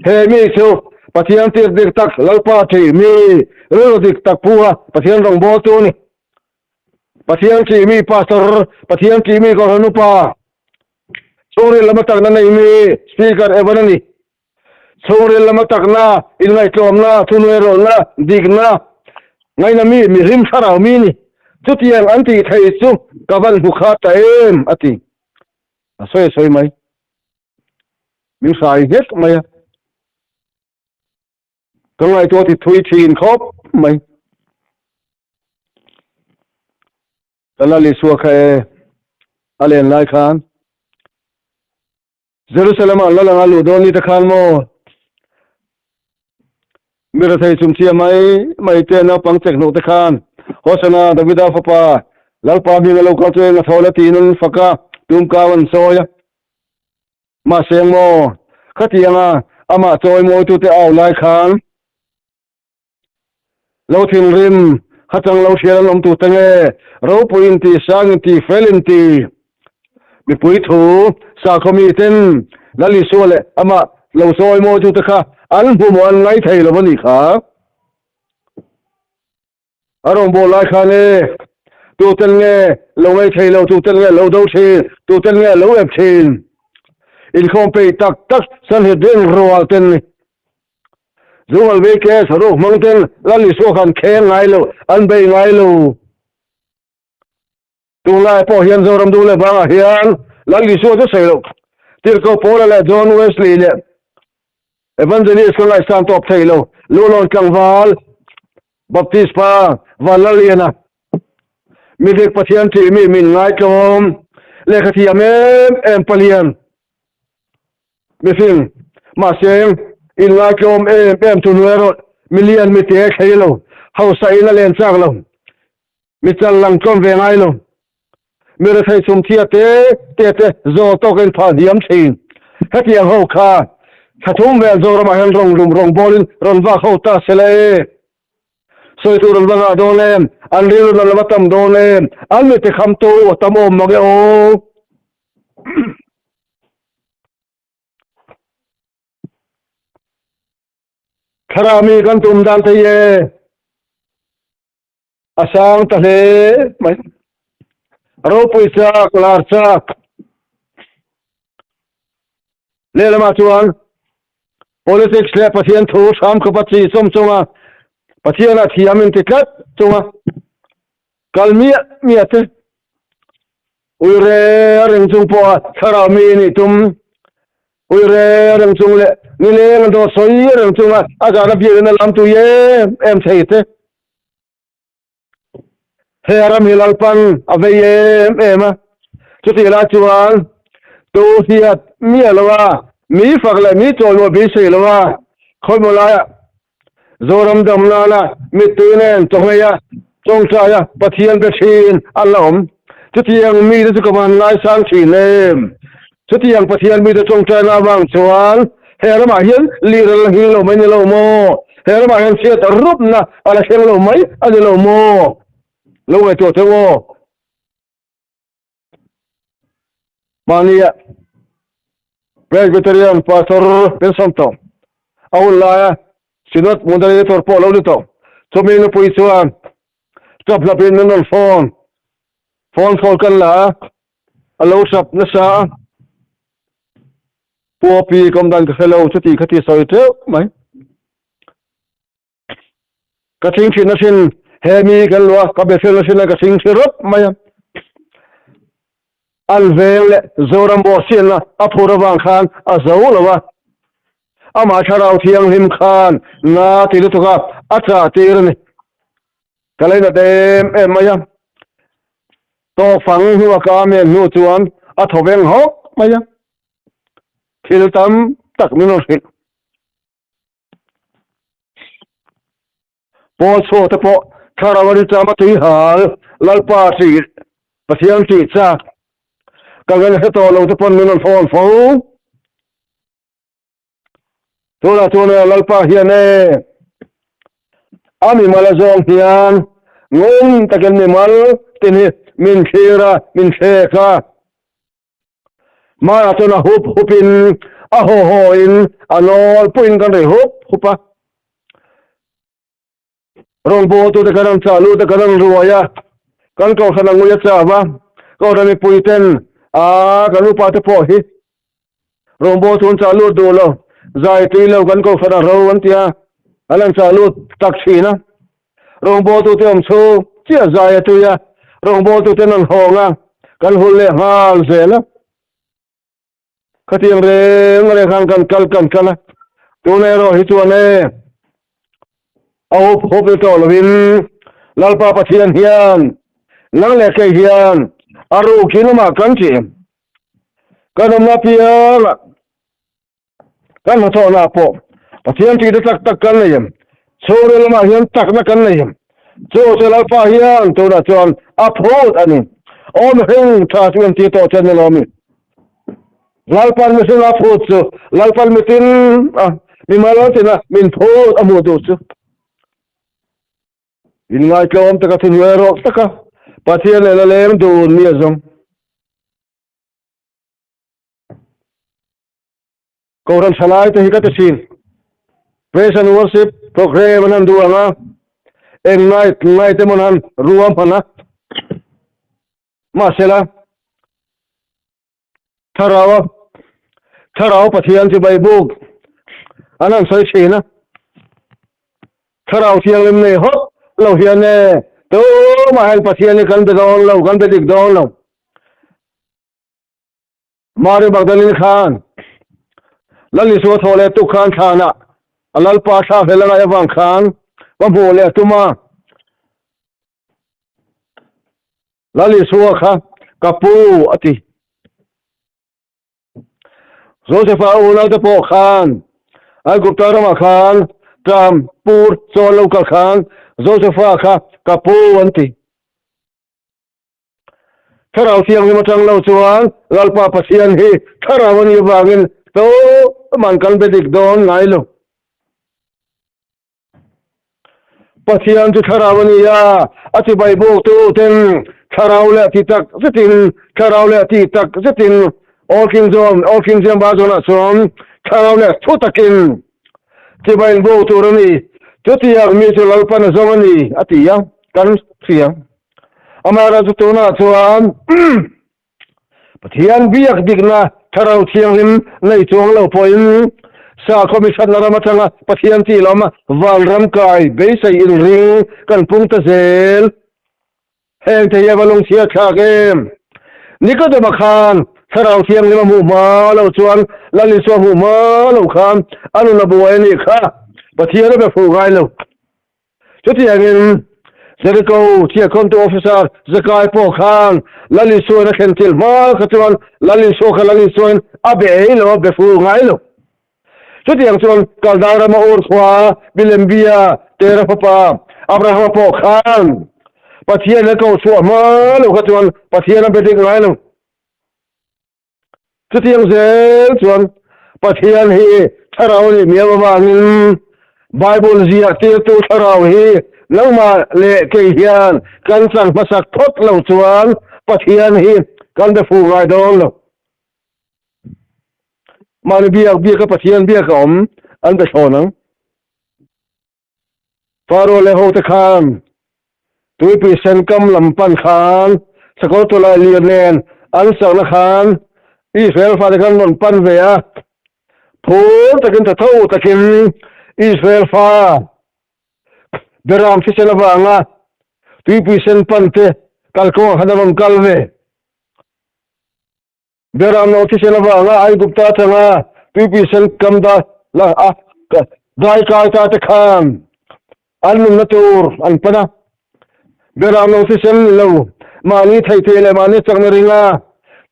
he mi chu Pathian tir dik tak Lalpa thih mi rilru dik tak pu a Pathian rawngbawltu a ni. Pathian thih mi pastor, Pathian thih mi kohhran upa, chhungril lama takna nei mi speaker Evan a ni. Chhungril lama takna, inngaihtlawmna, thuhnuairawlhna, dikna, ngaina mi, mihlim thlarau mi ni. Chutiang an tih thei chu ka van hmu kha ta em, a ti. A sawi a sawi mai. Min hrai nghet mai a. Ka ngaihtuah ti thui thin khawp mai. Ka Lal Isua kha e, a len lai khan. Jerusalem ah lal anga luh dawn ni te khan maw? Mi rethei chumchhia mai mai te naupang chek hnawh te khan Hosana Davida fapa Lalpa hming a lo kal chu eng a thawl a tiin an fak a, tumkau an sawi a. Mahse eng maw? Khatianga amah chawi mawitute au lai khan Lo thinrim, hachang lo hrial an awm tur te nge, ropui in ti, sang in ti, fel in ti, mipui thu, sakhaw mi ten Lal Isua leh amah lo sawi mawi tu te kha an hmu maw an ngai thei lo a nih kha. A rawngbâwl lai khan e, tu tel nge lo ngai thei lo, tu tel nge lo do thin, tu tel nge lo ep thin. Inkhawm peih tak tak Sanhedrin rual ten ni. Zungal vei ke saruk hmang ten Lal Isua khan kheng ngai lo, an bei ngai lo. Tunlai pawh hian Zoram dung leh vangah hian Lal Isua chu sawi loh. Tirhkoh Paula leh John Wesley leh Evangelist ka ngaihsan tawp thei lo. Lulawn tlangval Baptist pa Vanlalliana midik Pathian ṭih mi min ngaitlawm lehkha thiam em em palian. Mihring, mahse, inngaihtlawm em em chu hnuai rawh, mi lian mi te thlei lo, hausa in a len chak lo, mi chal lang tlawm ve ngai lo, mi rethei chhum thia te te te zawl tawk in phah diam thin. Hetiang ho kha thla thum vel Zoramah hian rawn lum rawn bawlin rawn vak ho ta se la e. Sawi tur an va ngah dawn em, an rilru na lam a tam dawn em, an mi te kham tu a tam awm mang e aw. Thlarau mi kan tum dan thei e. A sang ta hle mai. Ropui chak, lar chak. Lehlamah chuan politics leh Pathian thu hram khawpa chi chawm chunga Pathian a thiam in ti tlat chunga kal miah miah te Ui re a reng chung pawha thlarau mi nih tum, ui re a reng chung leh nileng a dawt sawi a reng chunga a zahna biakinn a lam tui em em thei te. He ram hi Lalpan a vei em em a, chutih lai chuan tu hiat miah lo a, mi fak leh mi chawimawi beisei lo a, khawimaw laiah Zoram dam nana mittui nen chawhmei a, tawngtai a, Pathian be thin an la awm. Chutiang mite chu ka van ngaisang thin em? Chutiang Pathian mite tawngtaina avang chuan he ramah hian lir a la nghing lo mai ni lo maw? He ramah hian chhiat rupna a la thleng lo mai a ni lo maw? Lo ngaihtuah teh aw. Mahnia Presbyterian Pastor pension tawh a hun laia Synod Moderator pawh lo ni tawh. Chumi nupui chuan tap hlapin min rawn phone, phone call kan la a, a lo tap nasa a, Puapi kawm dan ka hre lo chuti kha ti sawi teuh mai. Ka thing thin asin, he mi kan luah ka be fel asin a ka thing thi rawp mai a. An veng leh Zoram bawhchhiatna a phur avang khan a zo lo a. Amah thlarau thianghlim khan na ti lutuk a, a chah tir a ni. Ka leinat em em mai a. Tawkfang hnua ka amen hnu chuan a thaw veng hawk mai a. Thil tam tak min rawn hrilh. Paul chhuak te pawh thlarau a ni chama tui hal Lalpa tih Pathian tih chak ka ngen hre tawh lo te pawn min rawn phone fo. Tunah chuan Lalpa hian e a mimal a zawng hian. Ngun takin mimal tin hi min thlir a, min thlek a. Hmaiah chuan a hup hupin, a haw hawin, a nawl puiin kan ri hup hup a. Rawngbawltute kan rawn chah lut a, kan rawn ruai a, kan kohhran a ngui a chau a, kohhran mipuiten a kan upate pawh hi rawngbawltu an chah lut duh lo, zai tui lo kan kohhran a ro an ti a, an han chah lut tak thin a. Rawngbawltute awm chu chiah zai a tui a, rawngbawltuten an hawng a, kan hul leh nghal zel a. Khatiang reng reng khan kan kal kan kal a, tuna erawh hi chuan e a hup hup ni tawh lovin Lalpa Pathian hian nang leh kei hian a rukin amah kan tih em? Kan awmna piangah kan hnathawhna pawh Pathian tihna tak tak kan nei em? Chhungril lamah hian takna kan nei em? Chu chu Lalpa hian tunah chuan a phut a ni. Aw mihring tha chu entir tawh che a ni lo mi? Lalpan mihring a phut chu Lalpan mitin a mimal tina min phut a hmuh duh chu. Inngaihtlawm taka thuhnuai rawk taka Pathian leh la leng dun mi a zawng. Kohhran thalai te hi ka ti thin. Praise and worship program an han duh ang a, eng ngai ngai te mawn han ruam hman a. Mahsela, thlarau a thlarau Pathian chu Baibuk an han sawi thin a. Thlarau thianghlim nei hawt lo hian e, tumah hian Pathian hi kan be dawn lo, kan be dik dawn lo. Mary Magdalene khan Lal Isua thaw leh tuk khan thlanah a Lalpa thla fel a ngaih avang khan va hmuh leh a tum a. Lal Isua kha ka pu a ti. Joseph-a unaute pawh khan Aigupta ramah khan ṭam pur chaw lo kal khan Joseph-a kha ka pu an ti. Thlarau Thianghlim atang lo chuan Lalpa Pathian hi thlarau a nih avangin tuman kan be dik dawn ngai lo. Pathian chu thlarau a ni a, a chibai buktu ten thlarau leh ti tak zetin, thlarau leh ti tak zetin, Old King John, Old King James Version ah chuan thlarau leh thu takin chibai in buk tur a ni. Chutiang mi chu Lalpan a zawng a ni, a ti a, kan hria. Amaherawhchu tunah chuan Pathian biak dikna Thlarau Thianghlim nei chuang lo pawhin sakhaw mithatna ram atanga Pathian tih lawm vanram kai beisei inring kan pung ta zel. Heng te hi a va lungchhiat thlak em? Nikodema khan Thlarau Thianghlim a hmuh hma lo chuan Lal Isua hmuh hma lo khan a nun a buai a nih kha. Pathian a be fuh ngai lo. Chutiangin Jericho thiahkhawmtu officer Zakai pawh khan Lal Isuain a thlen thil hma kha chuan Lal Isua kha Lal Isuain a be ei lo, a be fu ngai lo. Chutiang chuan Kaldai rama Ur khua Bilembia Tera fapa Abrahama pawh khan Pathian a ko chhuah hma lo kha chuan Pathian a be dik ngai lo. Chutiang zel chuan Pathian hi thlarau nih miau avangin Bible ziah tirtu thlarau hi nangmah leh kei hian kan chang hmasak phawt lo chuan Pathian hi kan be fuh ngai dawn lo. Mahni biak biaka Pathian biak a awm an be thlawn ang. Faro leh hote khan tuipui sen kam lam pan khan sakawr tawlai lir nen an sakna khan Israel fate khan rawn pan ve a, phur takin tha tho takin Israel fa beram thisen avanga tuipui sen pan te kalkawngah khan a rawn kal ve. Beram lo thisen avanga Aigupta atanga tuipui sen kam da la a dai kai ta te khan an nunna tur an pan a. Beram lo thisen ni lo mahni theih theih leh mahni chakna ringa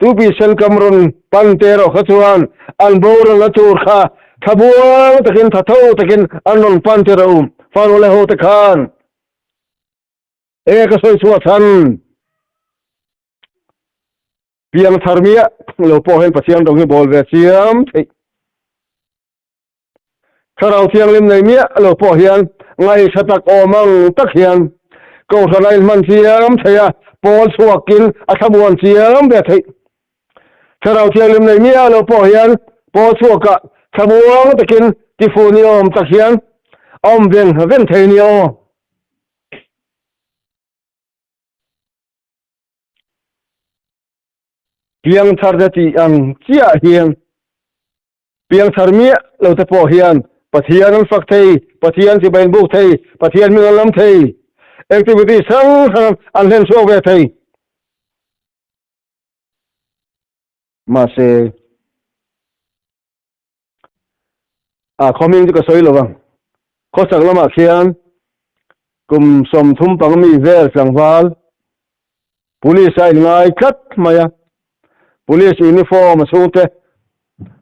tuipui sen kam rawn pan te erawh kha chuan an boralna tur kha thlamuang takin thatho takin an rawn pan te ro Faro leh ho te khan enge ka sawi chhuah chhan. Piang thar miah lo pawh hian Pathian rawng hi bawl ve chiam theih. Thlarau Thianghlim nei miah lo pawh hian ngaihthla tak awm ang tak hian Kohhran a inhman chiam thei a, pawl chhuakin a thlamuan chiam ve theih. Thlarau Thianghlim nei miah lo pawh hian pawl chhuakah thlamuang takin tifu ni awm tak hian a awm veng veng thei nia aw. Piangthar te tih ang chiah hian Piangthar miah lo te pawh hian Pathian an fak thei, Pathian chibai an buk thei, Pathian hming an lam thei, activity hrang hrang an hlen chhuak ve thei. Mahse, a khaw hming chu ka sawi lo vang. Khawchhak lamah khian kum 30 pang mi vel tlangval Police a inngai tlat mai a, Police uniform a chhungte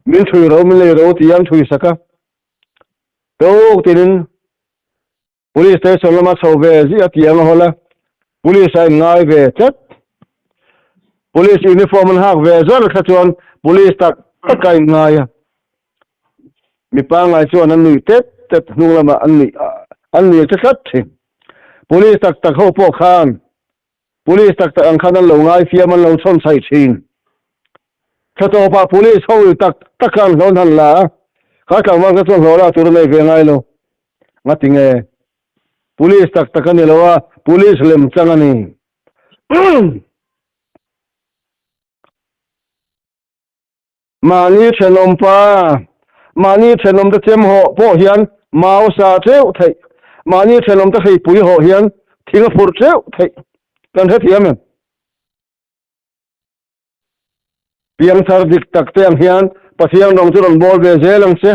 min thui ro min lei ro tih an thui sak a, tuk tinin Police station lama chho ve ziah tih ang a hawl a, Police a inngai ve tlat. Police uniform an hak ve zar kha chuan Police tak tak a inngai a, mi pangngai chuan an nuih tet tet hnung lamah an nuih an nuih ta tlat thin. Police tak tak ho pawh khan Police tak tak ang khan an lo ngai fiam an lo chhawn chhaih thin. Thla tawpah Police ho tak tak khan hlawn han la a, kha tlangval kha chuan hlawh lak tur a nei ve ngai lo. Ngati nge? Police tak tak a ni lo a, Police lem chang a ni. Mahni thenawm pa, mahni thenawm te chem hawh pawh hian mau sa teuh theih, mahni thenawm te hreipui hawh hian thing a phurh teuh theih kan hrethiam em? Piangthar dik tak te ang hian Pathian rawng chu rawn bawl ve zel ang che,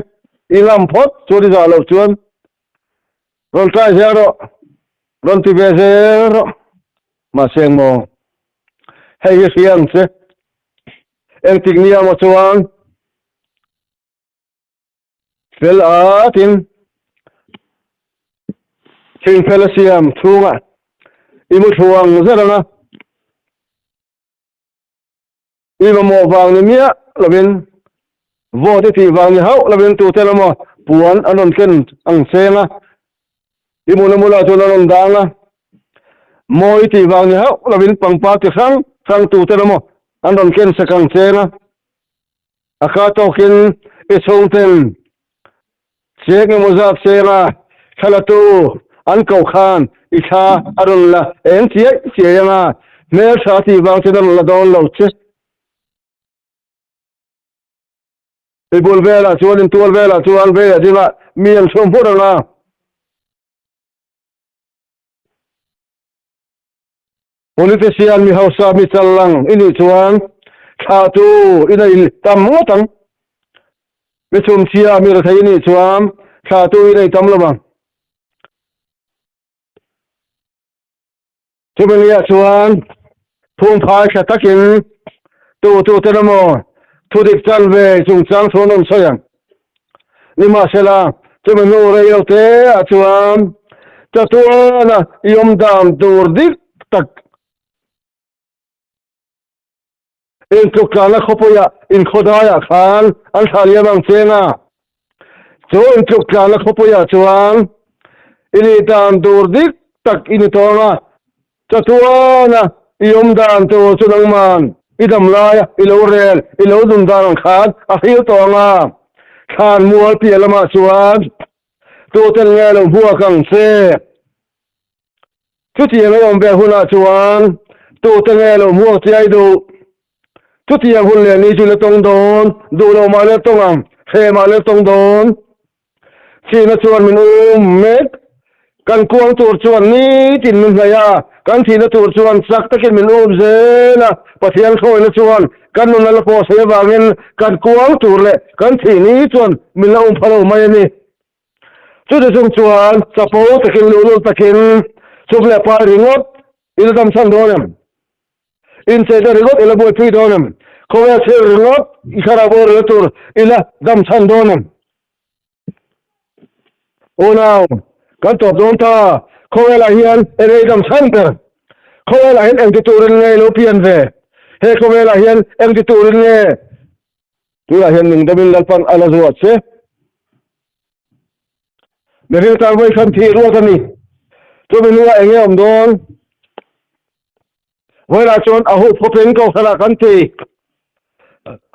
i ngam phawt chuan i zah loh chuan rawn try zel rawh, rawn ti ve zel rawh. Mahse engmaw hei hi hria ang che. Engtik nia maw chuan fel atin thing fel a siam chhungah i mu thluang zet ang a, i mamawh vang ni miah lovin vote i tih vang ni hauh lovin tute emaw puan an rawn ken ang cheng a, i muna mulah chuan an rawn dang a, mawi tih vang ni hauh lovin pangpar ti hrang hrang tute emaw an rawn ken sak ang cheng a, a kha tawkin i chhungten cheng emaw zat cheng a thlalatu an koh khan i thla a rawn la eng chiai chiai ang a, hmeltha tih vang chuan a rawn la dawn lo che. I bul velah chuan intual velah chuan vei a dingah mi an chhawm hmur ang a. Politician mi hausa mi chal lang i nih chuan thlahtu i nei tam ngawt ang. Mi chhumchhia mi rethei i nih chuan thlahtu i nei tam lo vang. Chumi nia chuan phungphai tha takin tu tu ten emaw thudik chanve chungchang chu an rawn sawi ang. Nimahsela, chumi hnu rei lo te ah chuan chatuana i awm dan tur dik tak intluk tlana khawpuiah inkhawdaiah khan an thlah liam ang cheng a. Chu intluk tlana khawpuiah chuan i nih dan tur dik tak i ni tawng a, chatuana i awm dan tur chu nangman i dam laia i lo rel, i lo dun dan ang khan a hril tawng a. Thlan mual piah lamah chuan tuten nge lo hmuak ang che? Chutiang a awm ve hunah chuan tute nge lo hmuak chiai duh? Chutiang hun leh ni chu la tawng dawn, duh lo mah la tawng ang, hreh mah la tawng dawn. Chhina chuan min um mek, kan kuang tur chuan nitin min hnaih a, kan thihna tur chuan chak takin min um zel a, Pathian hruaina chuan kan nun a la pawh sei avangin kan kuang tur leh kan thih ni chuan min la um pha lo mai a ni. Chuti chung chuan chapo takin luhlul takin chum leh pai ringawt i la dam chhan dawn em? Incheina ringawt i la buaipui dawn em? Khawvel thil ringawt i thlarau bo rel tur i la dam chhan dawn em? Unau, kan tawp dawn ta, khawvelah hian eng ei dam chhan ber? Khawvelah hian engti turin nge i lo pian ve? He khawvelah hian engti turin nge Tunah hian nungdamin Lalpan a la zuah che. Mihring tan vawi khan thih ruat a ni. Chumi hnuah eng nge awm dawn? Vawilah chuan a huh phawpin kohhranah kan ti.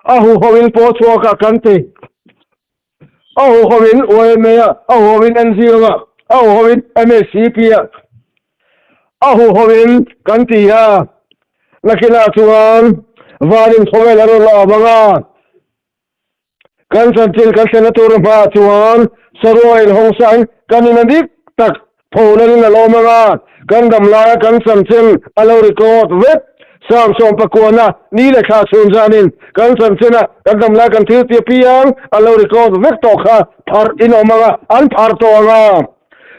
A huh hovin paw chhuakah kan ti. A huh hovin YMA-ah, a huh hovin NGO-ah, a huh hovin MHCP-ah, a huh hovin kan ti a. Nakinah chuan vanin khawvel a rawn awm ang a. Kan chanchin kan thlenna tur hmaah chuan saruah inhawng sain kan ina dik tak pholan in a lawm ang a, kan dam laia kan chanchin a lo record vek. Sam sawmpakuana ni leh thla chhun zanin kan chanchina kan dam lai kan thil ti apiang a lo record vek tawh kha pharh in awm ang a, an pharh tawh ang a.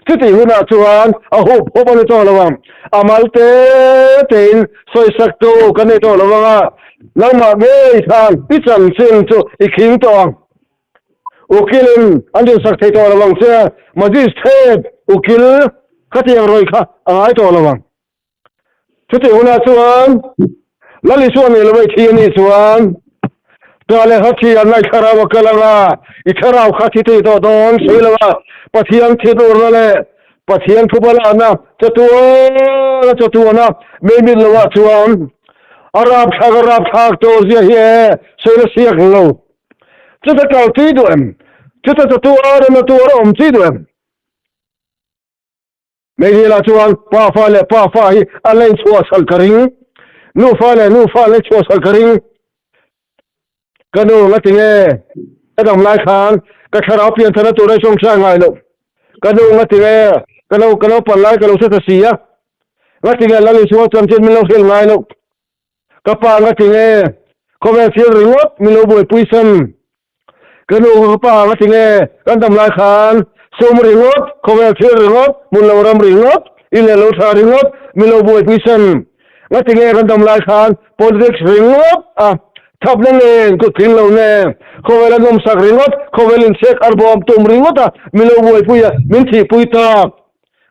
Chutih hunah chuan a hup hup a ni tawh lo ang. A mal te tein sawisaktu kan nei tawh lo ang a, nangmah ngei khan i chanchin chu i khing tawh ang. Ukilin an dinsak thei tawh lo ang che, Magistrate ukil khatiang rawih kha a ngai tawh lo ang. Chutih hunah chuan Lal Isua nei lo ei thi a nih chuan ta leh hla thi an ngaih thlarau a kal ang a, i thlarau kha thi thei tawh dawn si lo a, Pathian thi turna leh Pathian thu balahna chatuana chatuana mei mit lo ah chuan a rapthlak a rapthlak tawh zia hi e sawi la siak lo. Chuta kal chi duh em? Chuta chatuana na tuar a awm chi duh em? Meizilah chuan pa fa leh pa fa hi a la inchhuah chhalh ka ring, nu fa leh nu fa an la inchhuah chhalh ka ring. Ka nu nga tinge ka dam lai khan ka thlarau pian thana tur a sawng hriat ngai loh. Ka nu nga tinge ka lo ka naupan lai ka lo hre ta si a, nga tinge Lal Isua chanchin min lo hrilh ngai loh. Ka pa nga tinge khawvel thil ringawt min lo buaipui san. Ka nu ka pa nga tinge kan dam lai khan sum ringawt, khawvel thil ringawt, hmun lo ram ringawt, in leh lo tha ringawt min lo buaipui san. Nga tinge kan dam lai khan politics ringawt a thapna nen kut tling lo nen khawvel a nawmsak ringawt, khawvel inchhek arbawm tum ringawt a min lo buaipui a min thihpui tak.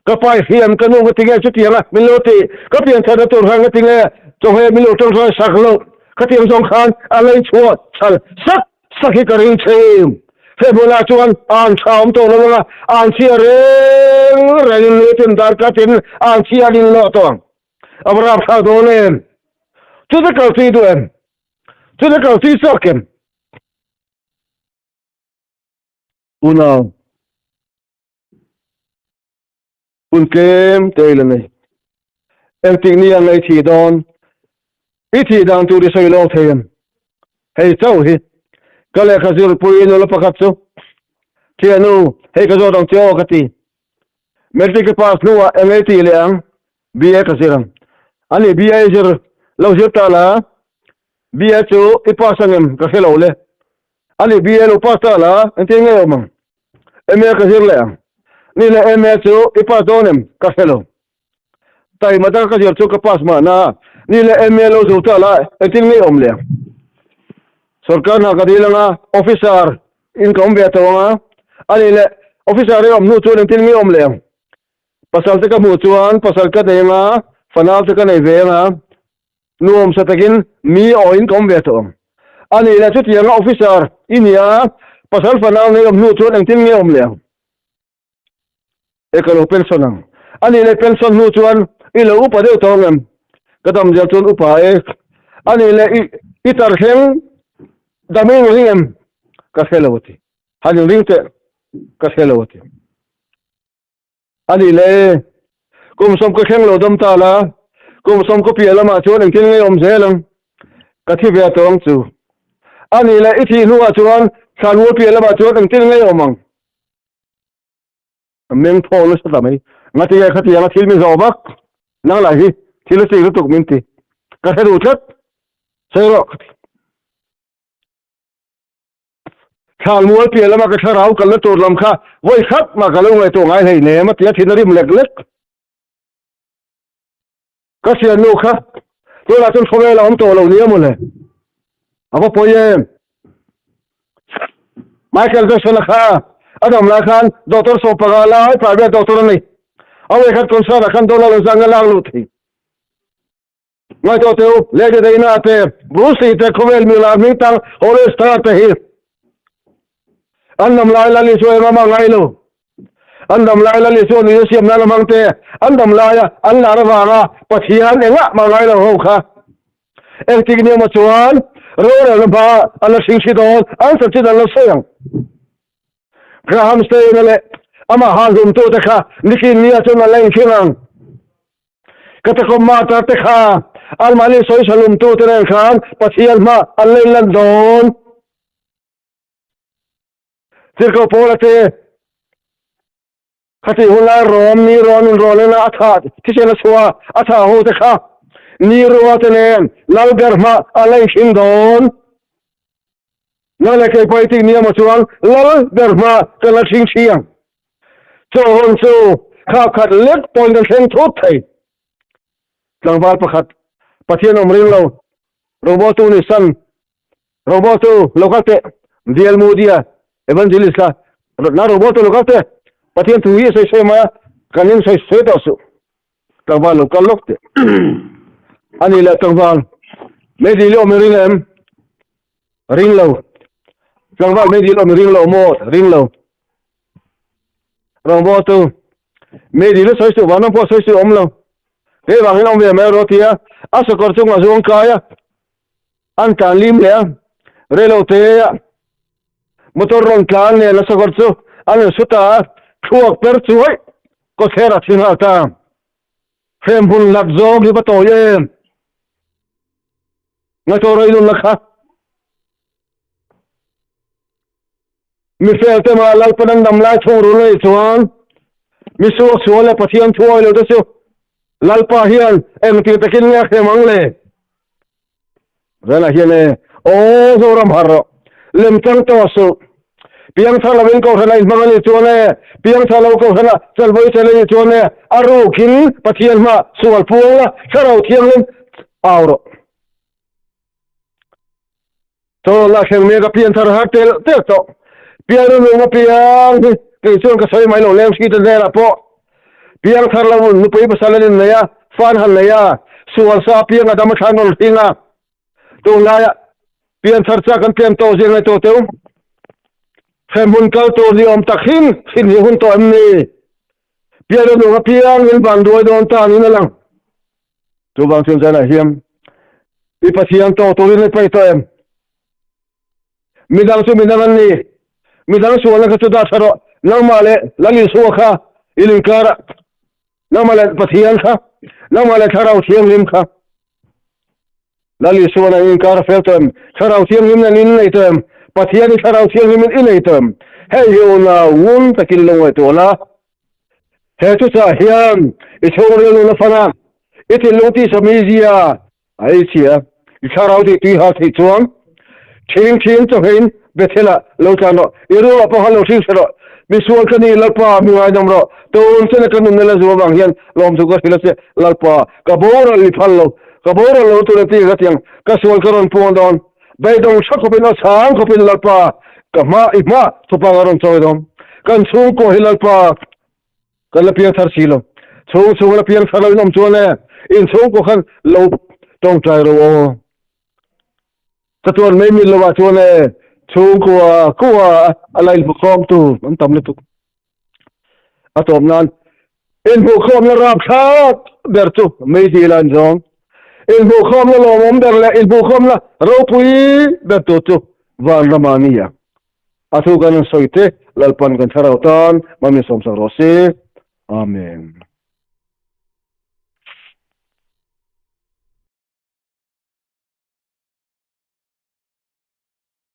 Ka pa i hriam ka nu nga tinge chutiang a min lo ti ka pian thatna tur khan nga tinge chawhmeh min lo tawngtawi sak loh khatiang zawng khan a lei chhuah chhal sak sak hi ka ring thin he hmunah chuan an tha awm tawh lo anga an chhia reng reng in nitin dar kat in an chhia an in lawh tawh ang a va rapthlak dawn em chuta kal chi duh em chuta kal chi chak em unau Hun tlem te i la nei. Engtik ni ang i thih dawn? I thih dan tur i sawi lawk thei em? Hei chauh hi ka lehkha zirpui nula pakhat chu Thianu, hei ka zawt ang che aw ka ti. Matric ka pass hnuah eng ei tih leh ang? BA ka zir ang. Ani BA i zir lo zir ta la, BA chu i pass ang em ka hre lo le. Ani BA lo pass ta la, engtin nge awm ang? MA ka zir leh ang. Ni leh MA chu i pass dawn em? Ka hre lo. Taima taka ka zir chu ka pass mahna. Ni leh MA lo zo ta la, engtin nge i awm leh ang? Sorkar hna ka dil ang a, officer in ka awm ve tawh ang a. Ani leh officer i awm hnu chuan engtin nge i awm leh ang? Pasal te ka hmuh chuan pasal ka nei ang a, fanau te ka nei ve ang a. Nuam sa takin mi awiin ka awm ve tawh ang. A nih leh chutianga officer i nia, pasal fanau nei awm hnu chuan engtin nge awm leh ang? E ka lo pension ang. A nih leh pension hnu chuan i lo upa deuh tawh ang em? Ka dam zel chuan upa e. A nih leh i i tar thleng dam i inring em? Ka hre lo a ti. Han inring teh ka hre lo a ti. A nih le, kum sawm ka thleng lo dam ta la, kum sawm ka piah lamah chuan engtin nge awm zel ang? Ka thi ve tawh ang chu. A nih le, i thih hnuah chuan thlanmual piah lamah chuan engtin nge awm ang? A meng phawk nasa ta mai. Ngatinge khatianga thil min zawh vak? Nang lah hi thil a chik lutuk min ti. Ka hre duh tlat. Sawi rawh ka ti. Thlanmual piah lama ka thlarau kalna tur lam kha vawi khat mah ka lo ngaihtuah ngai hlei nem a ti a, thin a rim lek lek. Ka thiannu kha tunah chuan khawvel a awm tawh lo nia mawle. A va pawi em. Michael Jackson a kha a dam lai khan doctor sawmpaga lai private doctor a nei. A vawi khat concert ah khan dollar zanga lak luh thei. Ngaihtuah teh u, Lady Diana te, Bruce Lee te, khawvel mi lar hming tang Hollywood star te hi an lam lai Lal Isua em a ngai lo. An dam lai Lal Isua nuna siam nan a hmang te, an dam laia an lar avanga Pathian engah mah ngai lo ho kha. Engtik ni emaw chuan rorelna hma an la hring hri dawn, an chanchin an la sawi ang. Graham Stein-a leh amah halhlumtute kha nikin nia chuan an la inkhing ang. Catacomb martyr te kha anmahni sawisalumtute nen khan Pathian hma an la inlan dawn. Tirhkoh Paula te khatih hun lai Rom ni rawn inrawn ina a thah thisen a chhuah a thah ho te kha ni rua te nen lal ber hma an la inkhing dawn. Nang leh kei pawh i tik ni emaw chuan lal ber hma kan la thing thi ang. Chaw hawn chu khap khat lek pawhin kan thleng thut thei. Tlangval pakhat Pathian awm ring lo Robotu ni san Robotu lo kal teh Dial Mudia Evangelist kha na Robotu lo kal teh Pathian thu hi sawi sawi mai a kan in sawi sawi tawh suh. Tlangval lo kal lawk teh. Ani leh tlangval meidil i awm i ring em? Ring lo. Tlangval meidil awm i ring lo maw? Ring lo. Rawngbawl tu meidil a sawi suh vanram pawh sawi suh awm lo. Kei vangin awm ve mai rawh tia a sakawr chungah zuang kai a an tlan lim leh a reilo te a motor rawn tlan nen a sakawr chu an rawn su ta a thluak per chuai kawtthler a thi nghal ta. Hremhmun lat zawng hi va tawi em? Ngaihtuah rawh i nunna kha. Mi fel te mah Lalpan an dam lai chhung rul anih chuan mi suak sual leh Pathian thu awi lo te chu Lalpa hian engtir takin nge a hrem ang le? Zanah hian e, aw Zoram har rawh, lemchang tawh suh. Piangthar lovin Kohhran a inhmang anih chuan e, piangthar lo Kohhran a chalvawi chel anih chuan e, a rukin Pathian hma sual puang la, Thlarau Thianghlim au rawh. Chaw la thleng mek a pianthar har tel tel tawh. Piang nung a piang hi kei chuan ka sawi mai lo leng hri te hnenah pawh piangthar lo nupui pasal an innei a, fan han nei a, sual sa piang a dam a thlan rawn hring a. Tunlaia pianthar chak an tlem tawh zing ngai tawh teu. Hremhmun kal tur ni awm tak hin hrin hi hun tawh em ni? Pian nung a piang in van duai dawn ta niin a lang. Chuvang chuan zanah hian i Pathian tawk turin i paih tawh em? Midang chu midang an ni. Midang sualna kha chu dah tha rawh. Nangmah leh Lal Isua kha in inkar ah, nangmah leh Pathian kha, nangmah leh Thlarau Thianghlim kha. Lal Isua nen in inkar a fel tawh em? Thlarau Thianghlim nen in nei tawh em? Pathian i Thlarau Thianghlim in i nei tawh em? Hei hi unau ngun takin lo ngaihtuah la. He thuchah hian i chhungril nun a fan a, i thinlung tisa mizia a ei chhia. I thlarau tih tui hal theih chuan ṭhing ṭhing chawhmeiin Bethel-ah lo tlan rawh. I ruangah pawh khan lo hring hre rawh. Misual ka ni, Lalpa, mi ngaidam rawh. Tun chena ka nunna la zu avang hian lawmthu ka hrilh a che. Lalpa, ka boral i phal lo. Ka boral lo tur engtin ka ti ang? Ka sual ka rawn puang dawn. Beidawng tha khawpin aw chhang khawpin Lalpa ka hma i hma thupa ka rawn chawi dawn. Kan chhungkaw hi Lalpa kan la piang thar si lo. Chhung chhung la piang thar lo in awm chuan e in chhungkaw khan lo tawngtai ro aw. Chatuan mai mil lovah chuan e chhungkua kua a la inhmukhawm tu an tam lutuk. A tawp nan inhmuhkhawmna rapthlak ber chu meidil a inzawm. Inhmuhkhawmna lawmawm ber leh inhmuhkhawmna ropui ber tur chu vanrama a ni a. A thu kan han sawi te Lalpan kan thlarau tan hma min sawmsak rawh se. Amen.